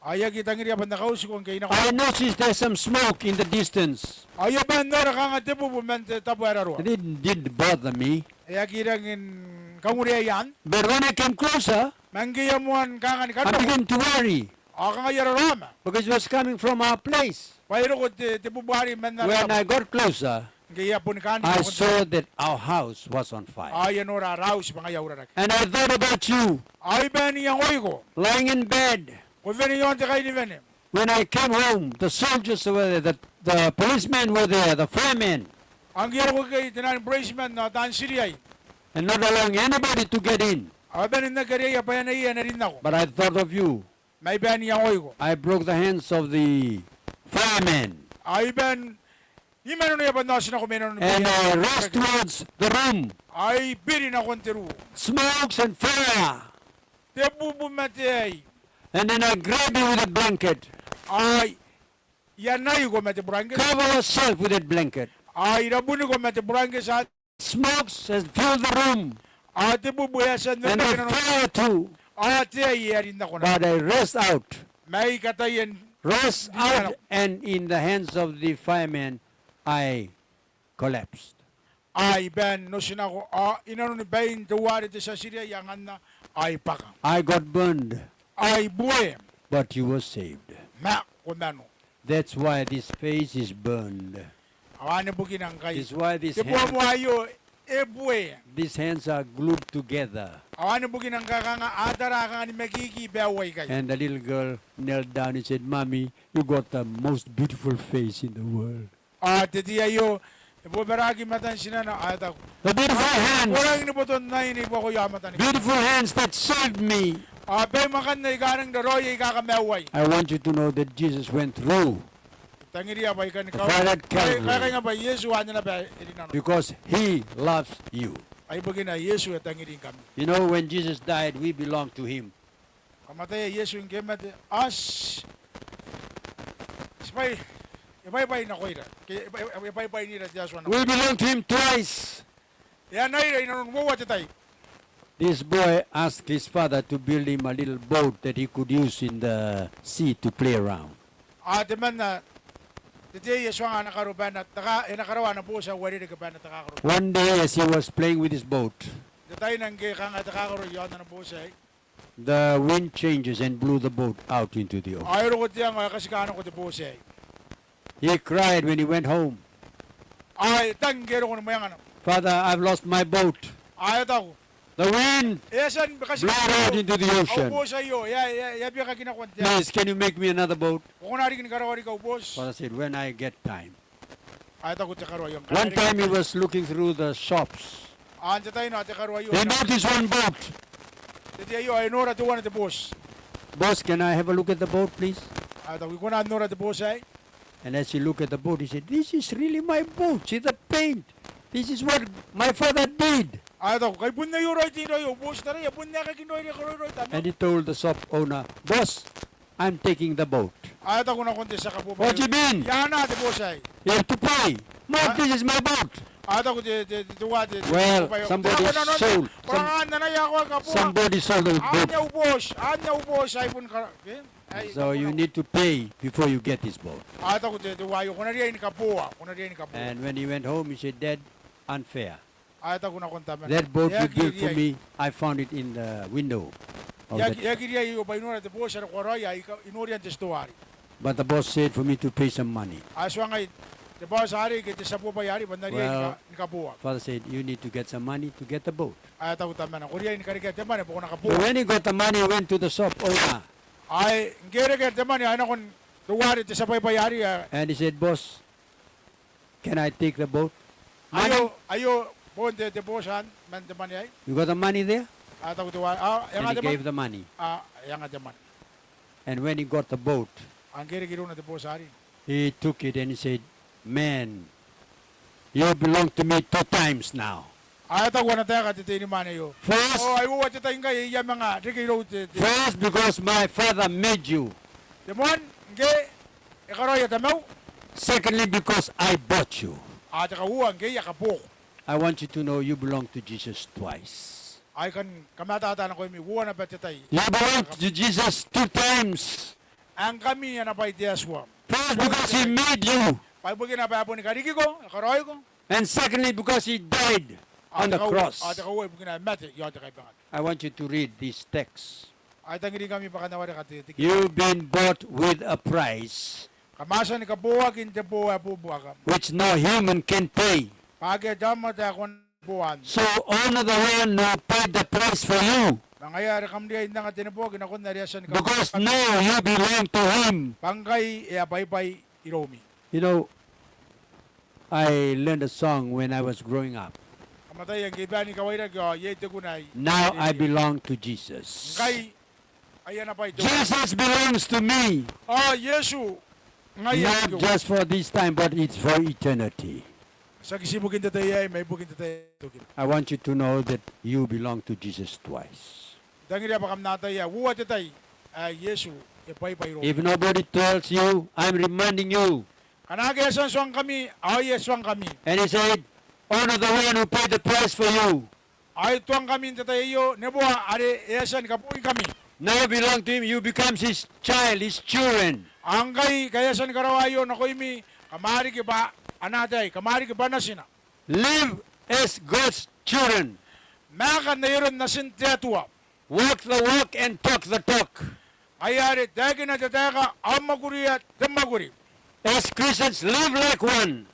Ao I aki tangiria bwa N na kautiko ngke I nako. I noticed there's some smoke in the distance. Ao I a bae n nora kanga te bubu man te tabo ae raroa. It didn't, didn't bother me. E aki rangi ni kangureai anne. But when I came closer, ma ngke I a moan kanga ni kanoa, I began to worry. Ao kanga I a raraoma. Because it was coming from our place. Bwa e roko te, te bubu arei man ara tabo. When I got closer, ngke I a boni kaan, I saw that our house was on fire. Ao I a nora ara auti bwa ngaia e urarake. And I thought about you. Ao I bae n iangoiko. Lying in bed. Ko wene i aon te kainiwene. When I came home, the soldiers were there, the, the policemen were there, the firemen. Ao ngke I a roko ikekei, te naan policeman ao taan tiriai. And not allowing anybody to get in. Ao a bane n aki riaia bwa e na iai ae na rin nako. But I thought of you. Ma I bae n iangoiko. I broke the hands of the firemen. Ao I bae n imananoia bwa N na oti nako mai nanoni. And I rushed towards the room. Ao I biri nakon te ruu. Smokes and fire. Te bubu ma te aei. And then I grabbed you with a blanket. Ao I anaiko ma te burangketi. Cover yourself with that blanket. Ao I rabuniko ma te burangketi. Smokes has filled the room. Ao te bubu e a tia n onrake nanona. And the fire too. Ao te aei e a rin nako nanona. But I rushed out. Ma I kataia n rushed out, and in the hands of the firemen, I collapsed. Ao I bae n oti nako, ao i nanoni bain teuare te tia tiriai anganna, ao I bwaka. I got burned. Ao I bue. But you were saved. Ma ko mano. That's why this face is burned. Ao anne bukina ngkai. That's why this hand, te bomoa aio e bue. These hands are glued together. Ao anne bukina ngkai kanga a tara kanga ni makiki baeu aikai. And the little girl knelt down and said, "Mommy, you got the most beautiful face in the world." Ao te tia aio e bobaraki matan tinana ao e taku, "The beautiful hands, ko rangi ni boton aine i buakoia aomata ni, beautiful hands that saved me." Ao baimakan aika a rangi n raraoi aika kamaiuai. I want you to know that Jesus went through. I tangiria bwa I kan, the fire at Calvary, kaeka, kaeka bwa Iesu anne naba e rinanona. Because he loves you. Ai bukina Iesu e tangiringkami. You know, when Jesus died, we belong to him. Kam ataia Iesu ngke e mate, ao ti, ti bwai, e bwaibwai nakoira. Ke e bwai, e bwaibwainira te Atua nakoira. We belong to him twice. E anaira i nanon uoua te tai. This boy asked his father to build him a little boat that he could use in the sea to play around. Ao temanna, te tei e tuanga ana karo bwa e na taka, e na karaoa ana booti ae uarereke bwa e na takakaro. One day, as he was playing with his boat, n te taina ngke e kanga e takakaro i aon ana booti aei, the wind changes and blew the boat out into the ocean. Ao e roko te anga ao e katika nako te booti aei. He cried when he went home. Ao e tang ngke e roko ni mweengana. "Father, I've lost my boat." Ao e taku, "The wind blew it out into the ocean. E a tia ni katika au booti aio, e a, e a, e a biakaki nako n te anga. Please, can you make me another boat?" "Ko kona riki ni karaoa riki au booti?" Father said, "When I get time." Ao e taku te karo aio, "Ngkana I reke." One time he was looking through the shops. Ao n te taina ao te karo aio, he noticed one boat. Te tei aio ao e nora teuana te booti. "Boss, can I have a look at the boat, please?" Ao e taku, "I kona n nora te booti aei?" And as he looked at the boat, he said, "This is really my boat. See the paint. This is what my father did." Ao e taku, "Kai bon aio raoi te, raoi au booti, taraia, bon aekakin raoi are e karaoi raoi tamau." And he told the shop owner, "Boss, I'm taking the boat." Ao e taku nakon te tia kabuabwai, "What do you mean? I anaa te booti aei." "You have to pay." "No, this is my boat." A taku te, te, te, te wa te, te, Well, te, te, somebody te, te, sold, ko rang some-, anne anai ae ko aki kaboa. Somebody sold the boat. Anne au booti, anne au booti ae I bon ka-, eh? Ai, So you kaboa. Need to pay before you get this boat. A taku te, te wa aio, ko na riai ni kaboa, ko na riai ni kaboa. And when he went home, he said, "Dad, unfair." A e taku nakon tamana, "That boat you built for me, I found it in the window of the" E aki, e aki riai aio bwa I nora te booti are ko karaoia, I ka-, I noria n te titoa arei. "But the boss said for me to pay some money." A e tuangai te booti arei ke te tia buabwai arei bwa N na riai ni ka-, Well, ni kaboa. Father said, "You need to get some money to get the boat." A e taku tamana, "Ko riai ni karekea te mwane bwa ko na kaboa." So when he got the money, he went to the shop owner. Ai ngke e reke te mwane, a e nakon teuare te tia bwaibwai arei, a And he said, "Boss, can I take the boat?" Aio, Money? Aio, bon te, te booti anne, man te mwane aei. "You got the money there?" A taku teuare, a, e anga te mwane. And he gave the money. A, e anga te mwane. And when he got the boat, A ngke e reke irouna te booti arei. He took it and he said, "Man, you belong to me two times now." A e taku ana taeka te teinimwaane aio. First, O, ai uoua te tai ngkai ae I a manga reke irou te, te. First, because my father made you. Te moan, ngke e karaoia tamau. Secondly, because I bought you. A te kauoua, ngke I a kaboako. I want you to know you belong to Jesus twice. Ai kan kamatata nakoimi uoua naba te tai. You belong to Jesus two times. Ae ngkami ana bwai te Atua. First, because he made you. Bwa ibukina bwa e boni karikiko, e karaoiko. And secondly, because he died on the cross. Ao te kauoua, ao te kauoua ibukina e mate i aon te kaibangaki. I want you to read this text. Ai tangirikami bwa kam na wareka te, te. You've been bought with a price. Kam a tia ni kaboaki n te bo ae buakaka. Which no human can pay. Bwa akea te aomata ae kona ni kaboa anne. So honor the one who paid the price for you. Ma ngaia are kam riai n anga te neboaki nakon are e a tia ni kaboaki. Because now you belong to him. Bwa ngkai e a bwaibwai iroumi. You know, I learned a song when I was growing up. Kam ataia ngke I bae ni kawairaki ao iai te kuna ae I. Now I belong to Jesus. Ngkai ai ana bwai te. Jesus belongs to me. Ao Iesu ngaia. Not just for this time, but it's for eternity. Tiaki ti ibukin te tai aei, ma ibukin te tai ae tokina. I want you to know that you belong to Jesus twice. I tangiria bwa kam na ataia uoua te tai ae Iesu e bwaibwai iroumi. If nobody tells you, I'm reminding you. Ngkana akea e a tia n tuangkami, ao I a tuangkami. And he said, honor the one who paid the price for you. Ao I tuangkami n te tai aio, neboa are e a tia ni kaboingkami. Now belong to him, you becomes his child, his children. Ao ngkai ngke e a tia ni karaoa aio nakoimi, kam a riki bwa ana ataei, kam a riki bwa natina. Live as God's children. Maaka n ai aron natin te Atua. Walk the walk and talk the talk. Ngaia are taekina te taeka ao mwakuria te mwakuri. As Christians, live like one.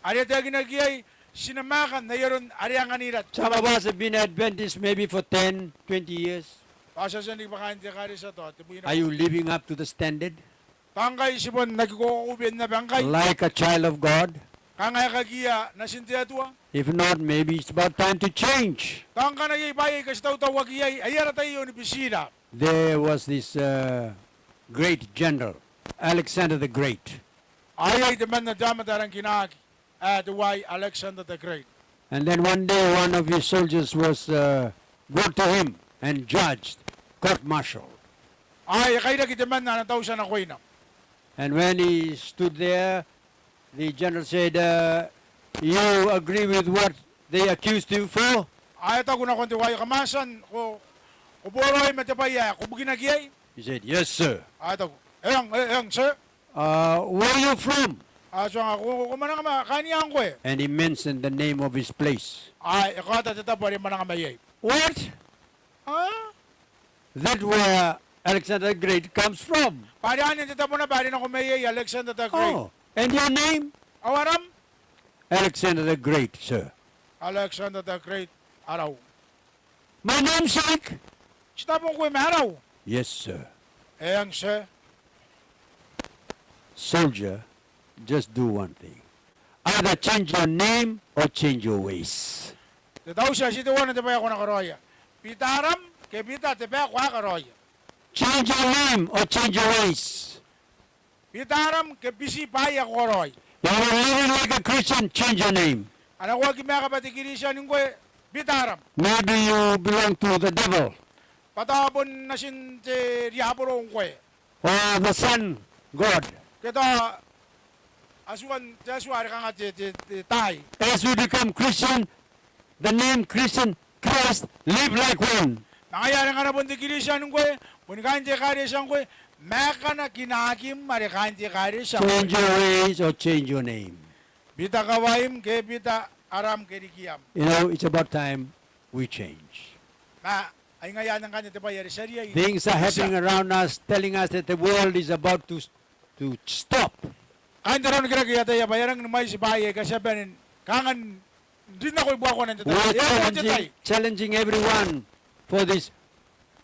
Are taekinaki iai, ti na maaka n ai aron are anganira. Some of us have been Adventists maybe for ten, twenty years. Bwa ti a tia n riki bwa kaain te ekaretia tao tebwina. Are you living up to the standard? Tao ngkai ti bon aki kokoben naba ngkai. Like a child of God? Kanga aekakiia natin te Atua? If not, maybe it's about time to change. Tao ngkana iai bwaai aika ti tautauaki iai, ai ara tai aio ni bitira. There was this, uh, great general, Alexander the Great. Ao iai temanna te aomata ae rang kinaaki ae teuaei Alexander the Great. And then one day one of his soldiers was, uh, brought to him and judged, court-martial. Ao e kairaki temanna ana tautia nakoina. And when he stood there, the general said, uh, "You agree with what they accused you for?" Ao e taku nakon teuaei, "Kam a tia n ko, ko boraoi ma te bwai ae ko bukinaki iai?" He said, "Yes, sir." Ao e taku, "Eng, e, eng, sir." Uh, where are you from? Ao e tuanga, "Ko, ko, ko mwananga ma, kaania ngkoe?" And he mentioned the name of his place. Ao e kaota te tabo are e mwananga mai iai. What? Huh? That where Alexander the Great comes from. Bwa are anne te tabo naba are e nako mai iai Alexander the Great. Oh, and your name? Ao aram? Alexander the Great, sir. Alexander the Great arau. My namesake? Ti tabo ngkoe ma arau? Yes, sir. Eng, sir. Soldier, just do one thing. Either change your name or change your ways. Te tautia, ti teuana te bwai ae ko na karaoia. Bita aram, ke bita te bwai ae ko a karaoia. Change your name or change your ways. Bita aram ke biti bwaai ae ko karaoi. If you are living like a Christian, change your name. Ngkana ko aki maaka bwa te Kristian ngkoe, bita aram. Maybe you belong to the devil. Bwa tao bon natin te riaboro ngkoe. Or the sun god. Ke tao Atuan te Atua are kanga te, te, te tai. As we become Christian, the name Christian, Christ, live like one. Ma ngaia are ngkana bon te Kristian ngkoe, boni kaain te ekaretia ngkoe, maekana kinaakim are kaain te ekaretia ngkoe. Change your ways or change your name. Bita kawaim ke bita aram ke rikiam. You know, it's about time we change. Ma ai ngaia anne ngkanne te bwai are ti a riai n tia. Things are happening around us, telling us that the world is about to to stop. Kaain te rao ni kirake i ataia bwa e a rangi ni mwaiti bwaai aika ti a bane ni kanga n rin nako i buakona n te tai. We are challenging, challenging everyone for this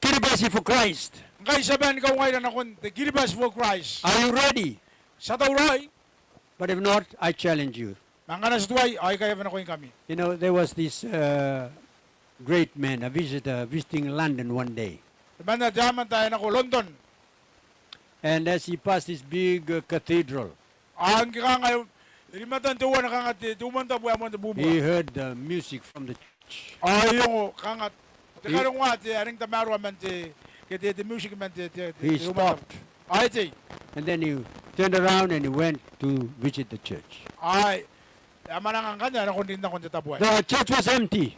Kiribati for Christ. Ngkai ti a bane ni kaungaira nakon te Kiribati for Christ. Are you ready? Ti a tauraoi? But if not, I challenge you. Ma ngkana ti tuai, ao I kaea nakoingkami. You know, there was this, uh, great man, a visitor, visiting London one day. Temanna te aomata ae nako London. And as he passed this big, uh, cathedral, ao ngke kanga e rimatan teuana kanga te, te umwantabu ae moan te bubua, he heard the music from the church. Ao e ongo kanga te karongoa te, a rangi n tamaroa man te, ke te, te music man te, te, te umwantabu. He stopped. Ao e tei. And then he turned around and he went to visit the church. Ao e a mwananga ngkanne ao e nako n rin nakon te tabo aei. The church was empty.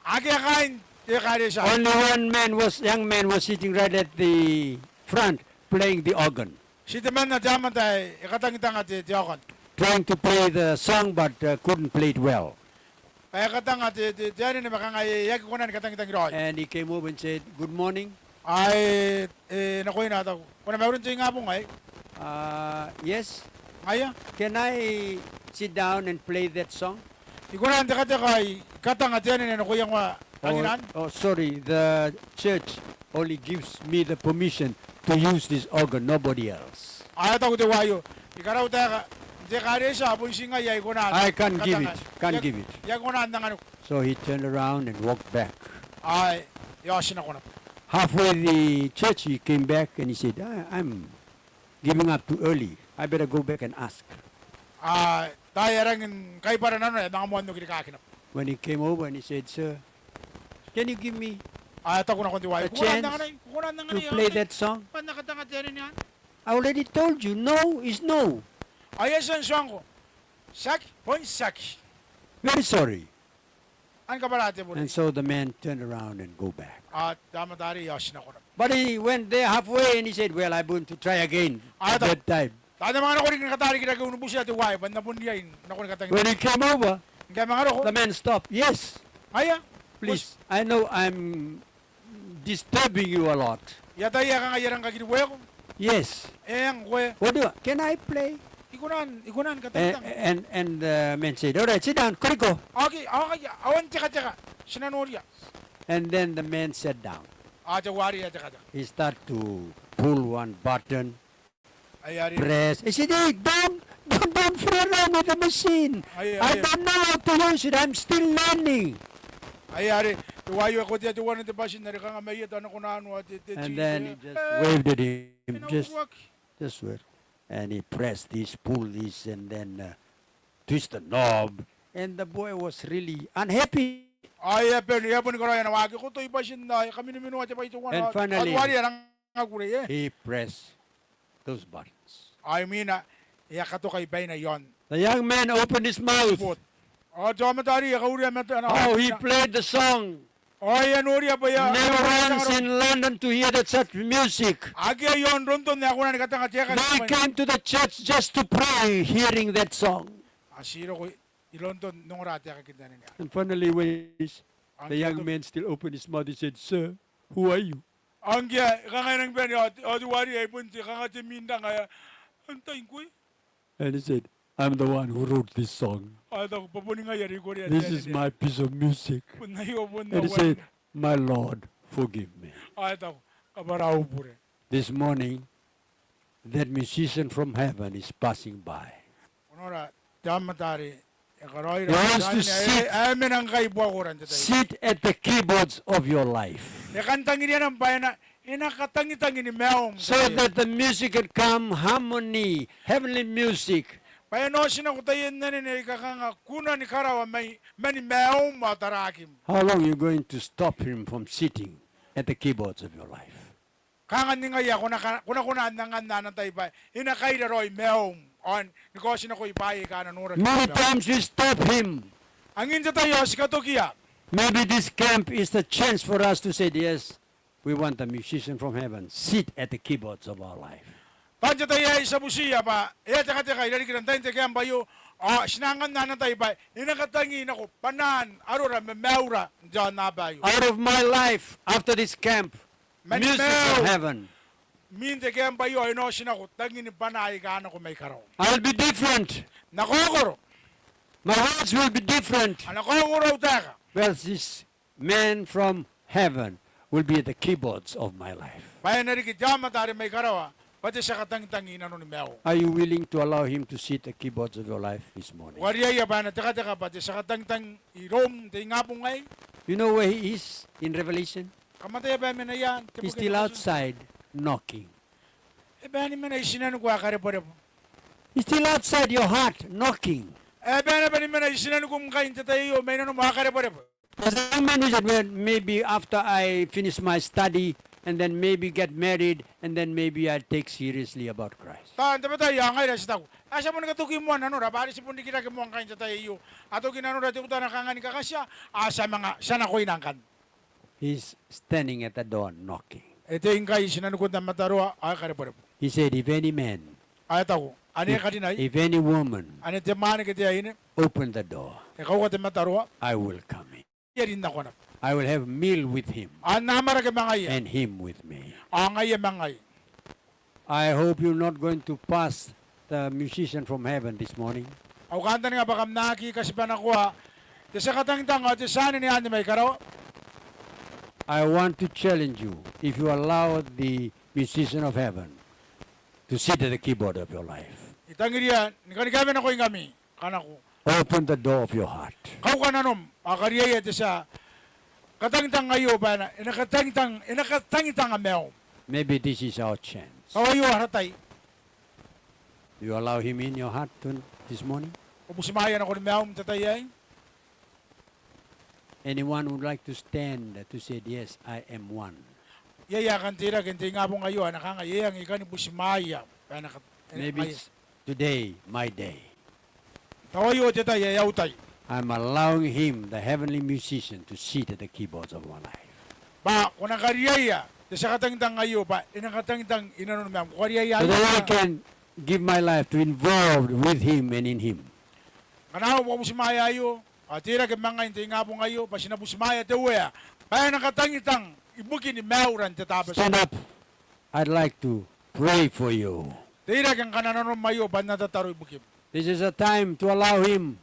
Akea kaain te ekaretia. Only one man was, young man was sitting right at the front playing the organ. Ti temanna te aomata ae e katangitanga te, te organ. Trying to play the song but, uh, couldn't play it well. Bwa e katanga te, te, te anene ma kanga e aki kona ni katangitangiraoi. And he came over and said, "Good morning." Ao e, e nakoina, taku, "Ko na mauri n te ingabong aei?" "Uh, yes." "Ngaia." "Can I sit down and play that song?" "I kona n tekateka ao I katanga te anene ae ko iangoa kanginan?" "Oh, sorry, the church only gives me the permission to use this organ, nobody else." Ao e taku teuaio, "I karautaeka n te ekaretia ao bon ti ngai ae I kona n katanga. I can't give it, can't give it." "I aki kona n anganiiko." So he turned around and walked back. Ao e a otinako naba. Halfway the church he came back and he said, "I, I'm giving up too early. I better go back and ask." Ao taai ae rangi ni kaibara nanona e a manga moan oki rikaaki naba. When he came over and he said, "Sir, can you give me a chance to play that song?" Ao e taku nakon teuaio, "I kona n anganai, ko kona n anganai aei bwa N na katanga te anene anne?" "I already told you, no is no." "Ao I a tia n tuangko, tiaki bon tiaki." "Very sorry." "Ao ni kabwara te bure." And so the man turned around and go back. Ao te aomata arei e a otinako naba. But he went there halfway and he said, "Well, I'm going to try again the third time." Ao e taku, "Tao N na manga nako riki ni kataarikirake au bubuti teuaei bwa N na bon riai n nako ni katangitang." When he came over, ngke e a manga roko, the man stopped. "Yes. Ngaia. Please, I know I'm disturbing you a lot." "I ataia ae kanga I a rang kakiriweko." "Yes." "Eng, ngkoe." "What do you, can I play?" "I kona n, I kona ni katangitang." And, and the man said, "All right, sit down, koriko." "Ao ke, ao ngaia, ao n tekateka, ti na noria." And then the man sat down. Ao teuarei e a tekateka. He start to pull one button, press. He said, "Hey, don't, don't, don't fool around with the machine. I don't know how to use it. I'm still learning." Ai are teuaio e kotea teuana te button are kanga mai eta nako nanoa te, te, and then he just waved at him. Just, just wave. And he pressed this, pulled this, and then, uh, twist the knob. And the boy was really unhappy. Ao e a bane, e a boni karaoia ana waaki, e kotoi button ao e kaminaminoa te bwai teuana. And finally, he pressed those buttons. Ao imwina e a katokai baina iaon. The young man opened his mouth. Ao te aomata arei e kaurea matana. How he played the song. Ao e a noria bwa e a, never once in London to hear that such music. Akea iaon London ae kona ni katanga te aeka. They came to the church just to pray, hearing that song. A tii roko i London n ongora te aeka ke te anene. And finally, when the young man still opened his mouth, he said, "Sir, who are you?" Ao ngke e kangai nangi bane, ao te, ao teuarei ai bon te kanga te minranga ae, "Antai ngkoe?" And he said, "I'm the one who wrote this song. Ao e taku, bwa boni ngai are I korea te anene. This is my piece of music." Bon aio, bon aio. And he said, "My Lord, forgive me." Ao e taku, "Kabwara au bure." This morning, that musician from heaven is passing by. Ko nora, te aomata are e karaoira. He wants to sit, ae e mena ngkai i buakora n te tai. Sit at the keyboards of your life. E kan tangiria naba bwa e na, e na katangitang ni maium. So that the music can come, harmony, heavenly music. Bwa e na otinako taian anene aika kanga kuna ni karawa mai, mani maium ao tarakim. How long you going to stop him from sitting at the keyboards of your life? Kanga ningai ae ko na, ko na kona n anganna ana tai bwa e na kaira raoi maium. ao ni kaotinakoi bwaai aika a na noraki. Many times we stop him. Angin te tai ao ti katokia. Maybe this camp is the chance for us to say, "Yes, we want the musician from heaven sit at the keyboards of our life." Bwa n te tai aei ti a butiia bwa e a tekateka i rarikira n tain te camp aio, ao ti na anganna ana tai bwa e na katangi nako bwanaan arora ma maiura n te aonnaba aio. Out of my life after this camp, music from heaven. Imwin te camp aio ao e na otinako tangin bwana aika a nako mai karawa. I'll be different. N na kaokoro. My words will be different. A na kaokoro au taeka. Where this man from heaven will be at the keyboards of my life. Bwa e na riki te aomata are mai karawa bwa te tia katangitang i nanoni maium. Are you willing to allow him to sit at the keyboards of your life this morning? Ko kariaia bwa e na tekateka bwa te tia katangitang iroum n te ingabong aei? You know where he is in Revelation? Kam ataia bwa e mena ia n te boki n Revelation? He's still outside knocking. E bae ni mena i tinaniku ae karebwerebwe. He's still outside your heart knocking. E bae naba ni mena i tinanikum ngkai n te tai aio mai nanom ae karebwerebwe. There's a young man who said, "Well, maybe after I finish my study, and then maybe get married, and then maybe I'll take seriously about Christ." Tao n tabetai ao ngaira ti taku, "Ae ti a boni katoki moa nanora, bwa are ti bon rikirake moa ngkai n te tai aio. A toki nanora teutana kanga ni kakatia, ao ti a manga, ti a nakoina ngkanne." He's standing at the door knocking. E tei ngkai i tinanikun te mataroa ao e karebwerebwe. He said, "If any man," ao e taku, "Ane karinai, if any woman, ane te mwaane ke te aine, open the door, e kauka te mataroa, I will come in. I rin nako naba. I will have meal with him, ao N na amwarake ma ngaia, and him with me." Ao ngaia ma ngai. I hope you're not going to pass the musician from heaven this morning. Au kantaninga bwa kam na aki katibanakoa te tia katangitang ao te tia anene anne mai karawa. I want to challenge you, if you allow the musician of heaven to sit at the keyboard of your life. I tangiria ni kani kaewenakoingkami. Kanakoa. Open the door of your heart. Kauka nanom, ao kariaia te tia katangitang aio bwa e na, e na katangitang, e na katangitanga maium. Maybe this is our chance. Tao aio ara tai. You allow him in your heart to, this morning? Ko butimwaeia nakoni maium n te tai aei? Anyone would like to stand to say, "Yes, I am one"? Iai ae kan teirake n te ingabong aio ae na kangai, "E, I kani butimwaeia bwa e na kat-, e, maybe it's today, my day. Tao aio te tai ae au tai. I'm allowing him, the heavenly musician, to sit at the keyboards of my life." Bwa ko na kariaia te tia katangitang aio bwa e na katangitang i nanoni maium. Ko kariaia aio. So that I can give my life to involved with him and in him. Ngkana au butimwaea aio, ao teirake ma ngai n te ingabong aio bwa ti na butimwaea te Uea bwa e na katangitang ibukin maiura n te Tabati. Stand up. I'd like to pray for you. Teirake ngkana nanom aio bwa N na tataro ibukim. This is a time to allow him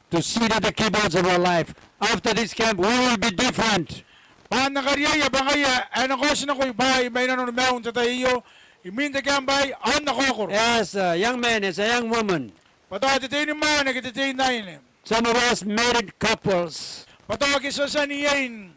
to sit at the keyboards of our life. After this camp, we will be different. Bwa N na kariaia bwa ngaia ae e na kaotinakoi bwaai mai nanoni maium n te tai aio, imwin te camp aei, ao N na kaokoro. As a young man, as a young woman. Bwa tao te teinimwaane ke te teinaine. Some of us married couples. Bwa tao ake ti a tia n iein.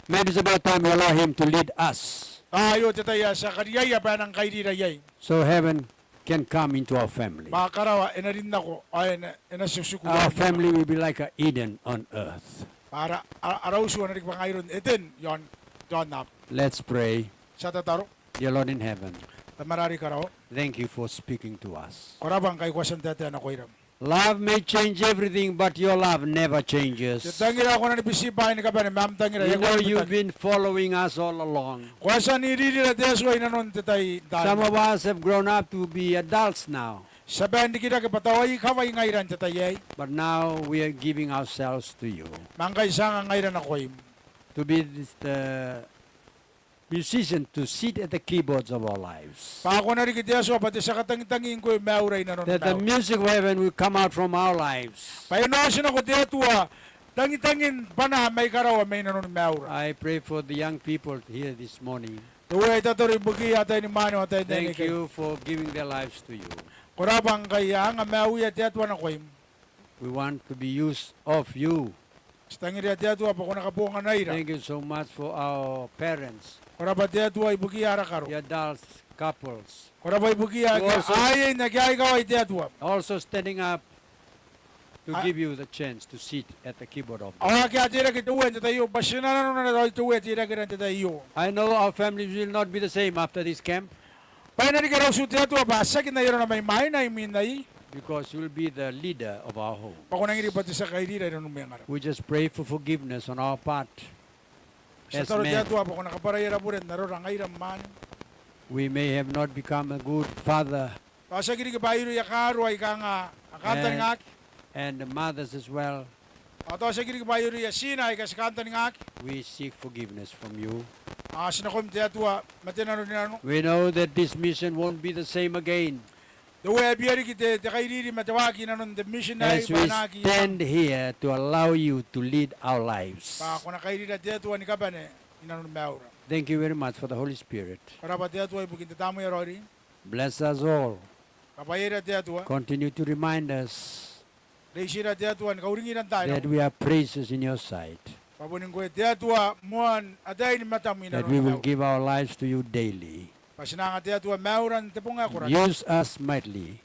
Maybe it's about time we allow him to lead us. Ao aio te tai ae ti a kariaia bwa e nang kairira iai. So heaven can come into our family. Bwa karawa e na rin nako, ao e na, e na tikutiku. Our family will be like a Eden on earth. Bwa ara, ara, ara utu a na riki bwa ngaia aron Eten i aon, i aonnaba. Let's pray. Ti a tataro. Dear Lord in heaven, Tamara are i karawa. Thank you for speaking to us. Ko rabwa ngkai ko a tia n taetae nakoira. Love may change everything, but your love never changes. Te tangira ko na ni biti bwaai ni kabane, ma am tangira e a kona ni bitaki. We know you've been following us all along. Ko a tia n iririra te Atua i nanon te tai n taai. Some of us have grown up to be adults now. Ti a bae n rikirake bwa tao ai ikawai ngaira n te tai aei. But now we are giving ourselves to you. Ma ngkai ti a anga ngaira nakoim. To be this, the musician to sit at the keyboards of our lives. Bwa ko na riki te Atua bwa te tia katangitangi ngkoe maiura i nanoni maiura. That the music of heaven will come out from our lives. Bwa e na otinako te Atua tangitangin bwanaa mai karawa mai nanoni maiura. I pray for the young people here this morning. Te Uea, I tataro ibukiia ataeinimwaane ao ataeinnaine. Thank you for giving their lives to you. Ko rabwa ngkai a anga maiuia te Atua nakoim. We want to be used of you. Ti tangiria te Atua bwa ko na kabonganaira. Thank you so much for our parents. Ko rabwa te Atua ibukiia ara karo. The adults, couples. Ko rabwa ibukiia ake a iein ake a ikawai te Atua. Also standing up to give you the chance to sit at the keyboard of God. Ao ake a teirake te Uea n te tai aio, bwa ti na nanona raoi te Uea teirakera n te tai aio. I know our families will not be the same after this camp. Bwa e na riki ara utu te Atua bwa tiaki n ai arona mai mwaina imwin aei. Because you will be the leader of our home. Bwa ko na rangi ni bwa te tia kairira i nanon mwengara. We just pray for forgiveness on our part. Ti a tataro te Atua bwa ko na kabwarai ara bure n arora ngaira mwaane. We may have not become a good father. Tao ti aki riki bwa irouia kaaro aika kanga a kantaningaki. And, and mothers as well. Ao tao ti aki riki bwa irouia tina aika ti kantaningaki. We seek forgiveness from you. Ao ti nakoim te Atua ma te nanorinano. We know that this mission won't be the same again. Te Uea, e bia riki te, te kairiri ma te waaki i nanon te mission aei bwa e na aki. As we stand here to allow you to lead our lives. Bwa ko na kairira te Atua ni kabane i nanon maiura. Thank you very much for the Holy Spirit. Ko rabwa te Atua ibukin te Tamnei ae Raoiroi. Bless us all. Kabwaia ira te Atua. Continue to remind us. Reitia ira te Atua ni kauringira n taai nako. That we are precious in your sight. Bwa boni ngkoe te Atua moan ataei ni matam i nanoni maiura. That we will give our lives to you daily. Bwa ti na anga te Atua maiura n te bong ae koraki. Use us mightily.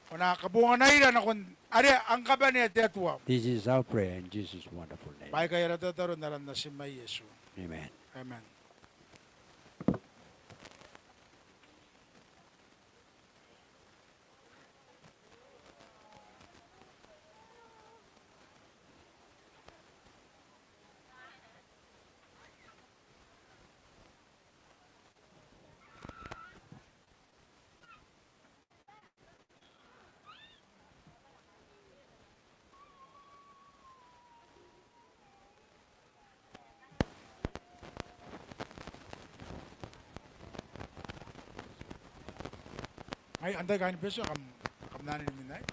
Ko na kabonganaira nakon are a kabanea te Atua. This is our prayer in Jesus' wonderful name. Bwa aikai ara tataro n aran Natim ae Iesu. Amen. Amen. Ai, antai kaain Betio, kam, kam na anene imwin aei?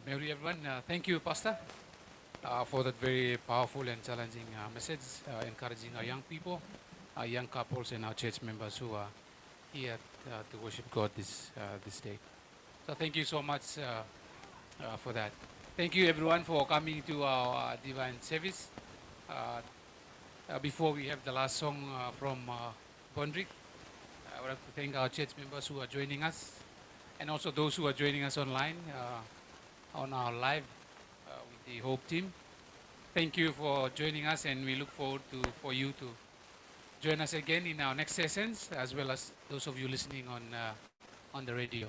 Mauri everyone. Uh, thank you, Pastor, uh, for that very powerful and challenging, uh, message, uh, encouraging our young people, our young couples, and our church members who are here, uh, to worship God this, uh, this day. So thank you so much, uh, uh, for that. Thank you everyone for coming to our, uh, divine service. Uh, uh, before we have the last song, uh, from, uh, Bondrik, I would like to thank our church members who are joining us, and also those who are joining us online, uh, on our live, uh, with the Hope team. Thank you for joining us, and we look forward to, for you to join us again in our next sessions, as well as those of you listening on, uh, on the radio.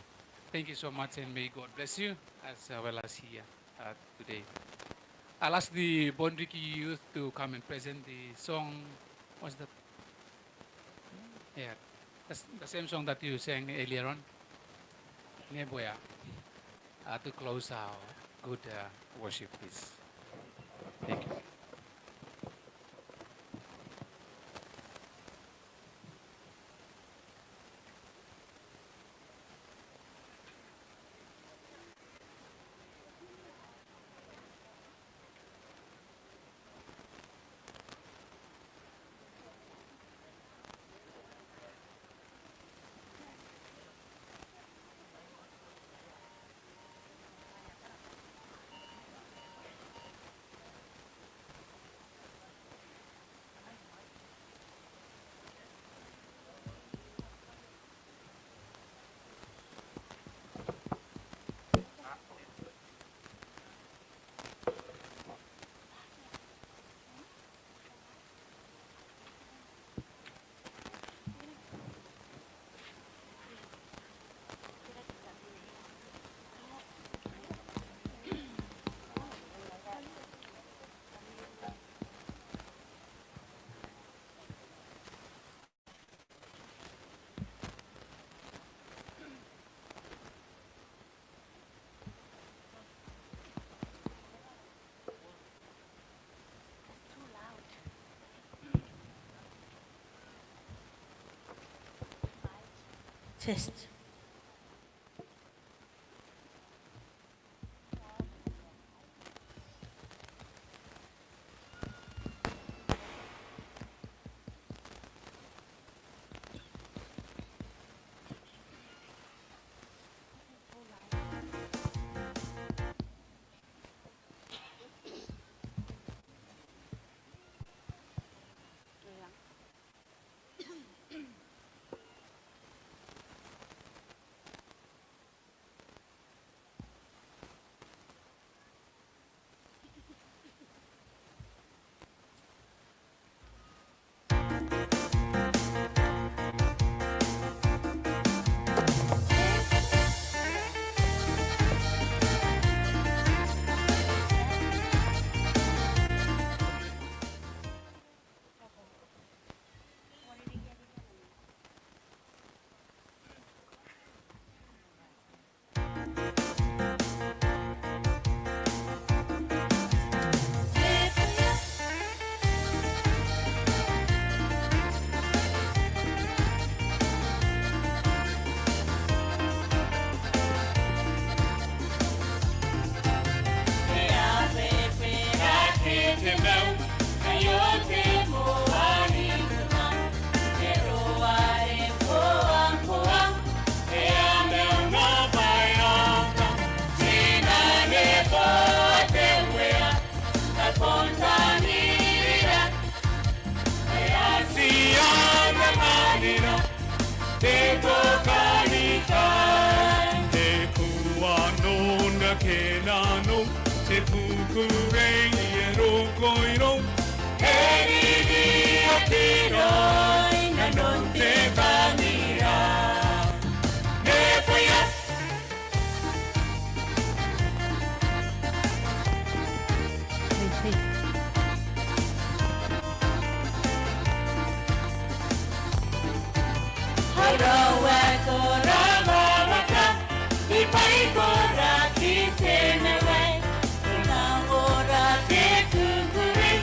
Thank you so much, and may God bless you as, uh, well as here, uh, today. I'll ask the Bondrik youth to come and present the song. What's that? Yeah, the, the same song that you sang earlier on. Neboia, uh, to close our good, uh, worship, please. Thank you. Test. Te kuano na kenano, te kukurei e rongoiro, e riri a tiro i nanon te banira. Neboia. Horoa ko rababaka, i bwai ko raki te mewai, ko nang ora te kukurei.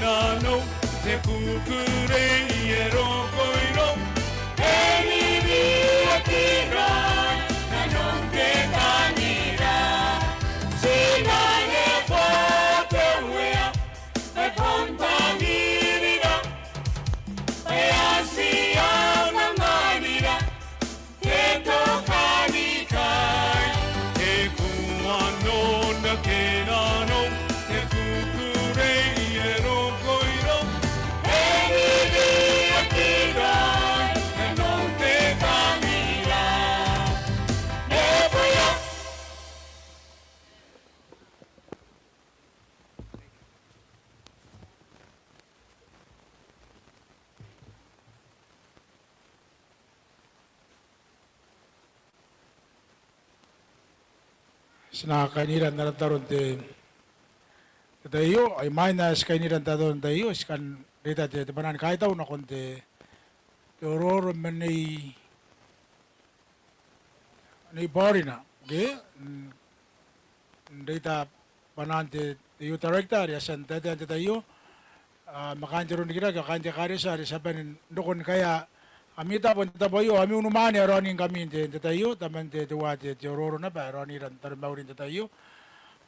Nanou te kukurei e roko irou, e ririaki raoi nanon te tangira. Ti na neboa te Uea, e bon tangirira, e a tia nanganira, te tokanikai. E kuanona ke nanou te kukurei e roko irou, e ririaki raoi nanon te tangira. Neboia. Ti na kainira n ara tataro n te, te tai aio, ao imwain ae ti kainira n tataro n te tai aio, ti kan reita te, te bwanaa ni kaitau nakon te, te orooro ma Nei, Nei Paurina, ke? N, n reita bwanaan te, te youth director are e a tia n taetae n te tai aio, a, ma kaain te roronrikirake ao kaain te ekaretia are ti a bane n roko ni kaea ami tabo n te tabo aio, ami unimwaane ae raoningkami n te, n te tai aio, taman te, teuae te, te orooro naba ae raonira n taromauri n te tai aio.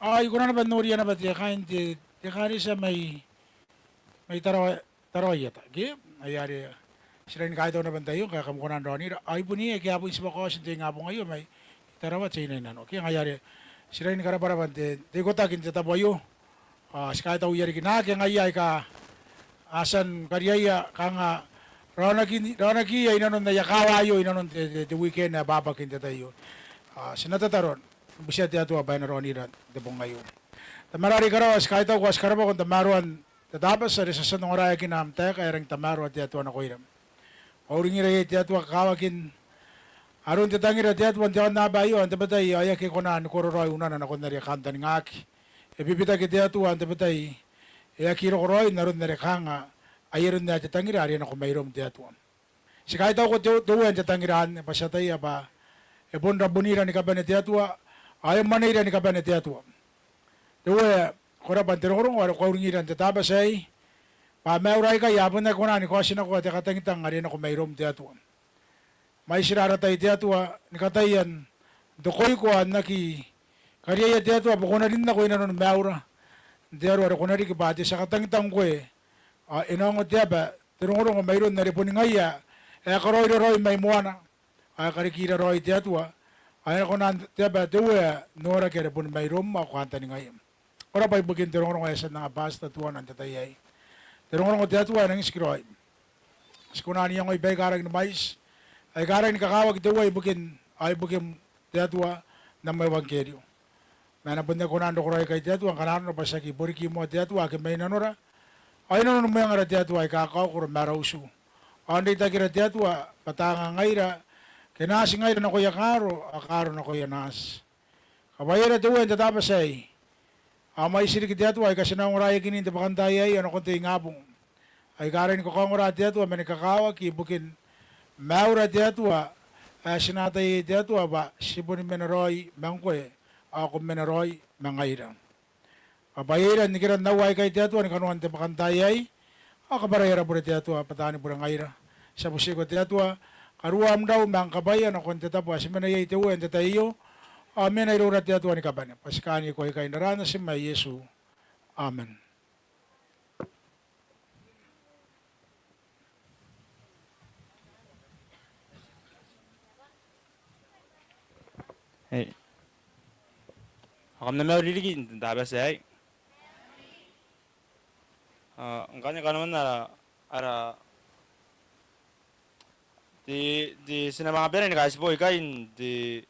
Ao I kona naba n noria naba te kaain te, te ekaretia mai, mai Tarawa, Tarawa Ieta, ke? Ngaia are ti riai ni kaitau naba n te tai aio ngkai kam kona n raonira. Ao i bon iai ake a bon tibwa kaoti n te ingabong aio mai Tarawa Teinainano, ke? Ngaia are ti riai ni karabwarabwa n te, te ikotaki n te tabo aio. Ao ti kaitau i rarikina ake ngaia aika a tia ni kariaia kanga raonaki, raonakiia i nanon aia kaawa aio i nanon te, te, te weekend ae bwabwaki n te tai aio. Ao ti na tataro ni butia te Atua bwa e na raonira n te bong aio. Tamara are i karawa, ti kaitau ao ti karabwako n tamaroan te Tabati are ti a tia n ongoraeakina am taeka ae rangi n tamaroa te Atua nakoira. Ko kauringira iai te Atua kakawakin aron te tangira te Atua n te aonnaba aio, ao n tabetai ao e aki kona ni kororaoi unana nakon are e kantaningaki. E bibitaki te Atua, ao n tabetai e aki roko raoi n aron are kanga ai aron ae te tangira are e nako mairoum te Atua. Ti kaitauko te, te Uea n te tangira anne bwa ti ataia bwa e bon rabonira ni kabane te Atua, ao e mwaneira ni kabane te Atua. Te Uea, ko rabwa n te rongorongo are ko kauringira n te Tabati aei, bwa maiura aikai a bon aki kona ni kaotinakoa te katangitang are e nako mairoum te Atua. Mwaitira ara tai te Atua ni kataia n tokoiko ao n aki kariaia te Atua bwa ko na rin nako i nanoni maiura n te aro are ko na riki bwa te tia katangitang ngkoe, ao e na ongo te aba te rongorongo mairoun are boni ngaia ae karaoira raoi mai moana, ao e karikira raoi te Atua, ao e na kona te aba te Uea n noraki are boni mairoum ao kantaningaia. Ko rabwa ibukin te rongorongo ae e a tia n anga Pastor Tuana n te tai aei. Te rongorongo te Atua ae nangi tikiraoi. Ti kona n iangoi baika rangi ni mwaiti aika rangi ni kakawaki te Uea ibukin, ao ibukim te Atua n am euangkerio. Ma e na bon aki kona n roko raoi ikai te Atua ngkana arona bwa ti aki boriki moa te Atua ake mai nanora, ao i nanoni mwengara te Atua aika kaokoro ma ara utu. Ao n reitakira te Atua bwa taanga ngaira, ke naati ngaira nakoia kaaro, ao kaaro nakoia naati. Kabwaiaira te Uea n te Tabati aei. Ao mwaiti riki te Atua aika ti na ongoraeakini n te bwakantaai aei ao nakon te ingabong, aika rangi ni kakaongora te Atua ma ni kakawaki ibukin maiura te Atua, ae ti na ataia te Atua bwa ti boni mena raoi ma ngkoe, ao ko mena raoi ma ngaira. Kabwaiaira n nikiran aua aikai te Atua ni kanoan te bwakantaai aei, ao kabwarai ara bure te Atua bwa taani bure ngaira. Ti a butiko te Atua, karuoa am rau ma am kabwaia nakon te tabo ae ti mena iai te Uea n te tai aio, ao mena iroura te Atua ni kabane. Bwa ti kaaniko aikai n aran Natim ae Iesu. Amen. Ei. Ao kam na mauri riki n te Tabati aei. Ao ngkanne kanoan ara, ara, te, te, ti na manga bane ni kaitibo ikai n te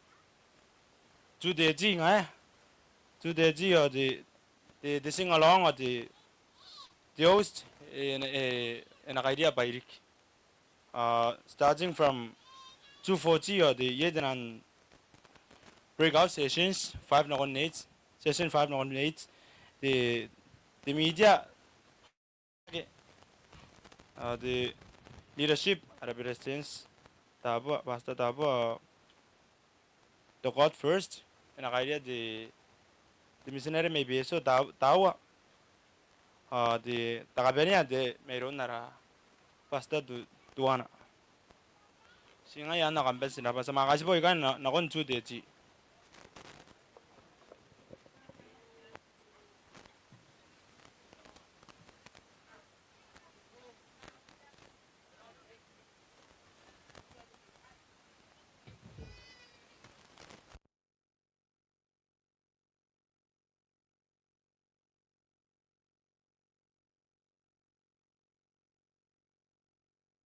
two thirty ngaia. Two thirty ao te, te, te sing along ao te, te host e, e, e na kairia bairik. Uh, starting from two forty ao te, iai taian breakout sessions, five nakon eight, session five nakon eight, te, te media, uh, te leadership, ara president, Tabua, Pastor Tabua, uh, te God First, e na kairia te, te missionary mai Betio, Ta-, Taua. Ao te, te kabanea te mairoun ara pastor Tu-, Tuana. Ti ngaia anne kam bati n rabwa. Ti a manga kaitibo ikai na-, nakon two thirty.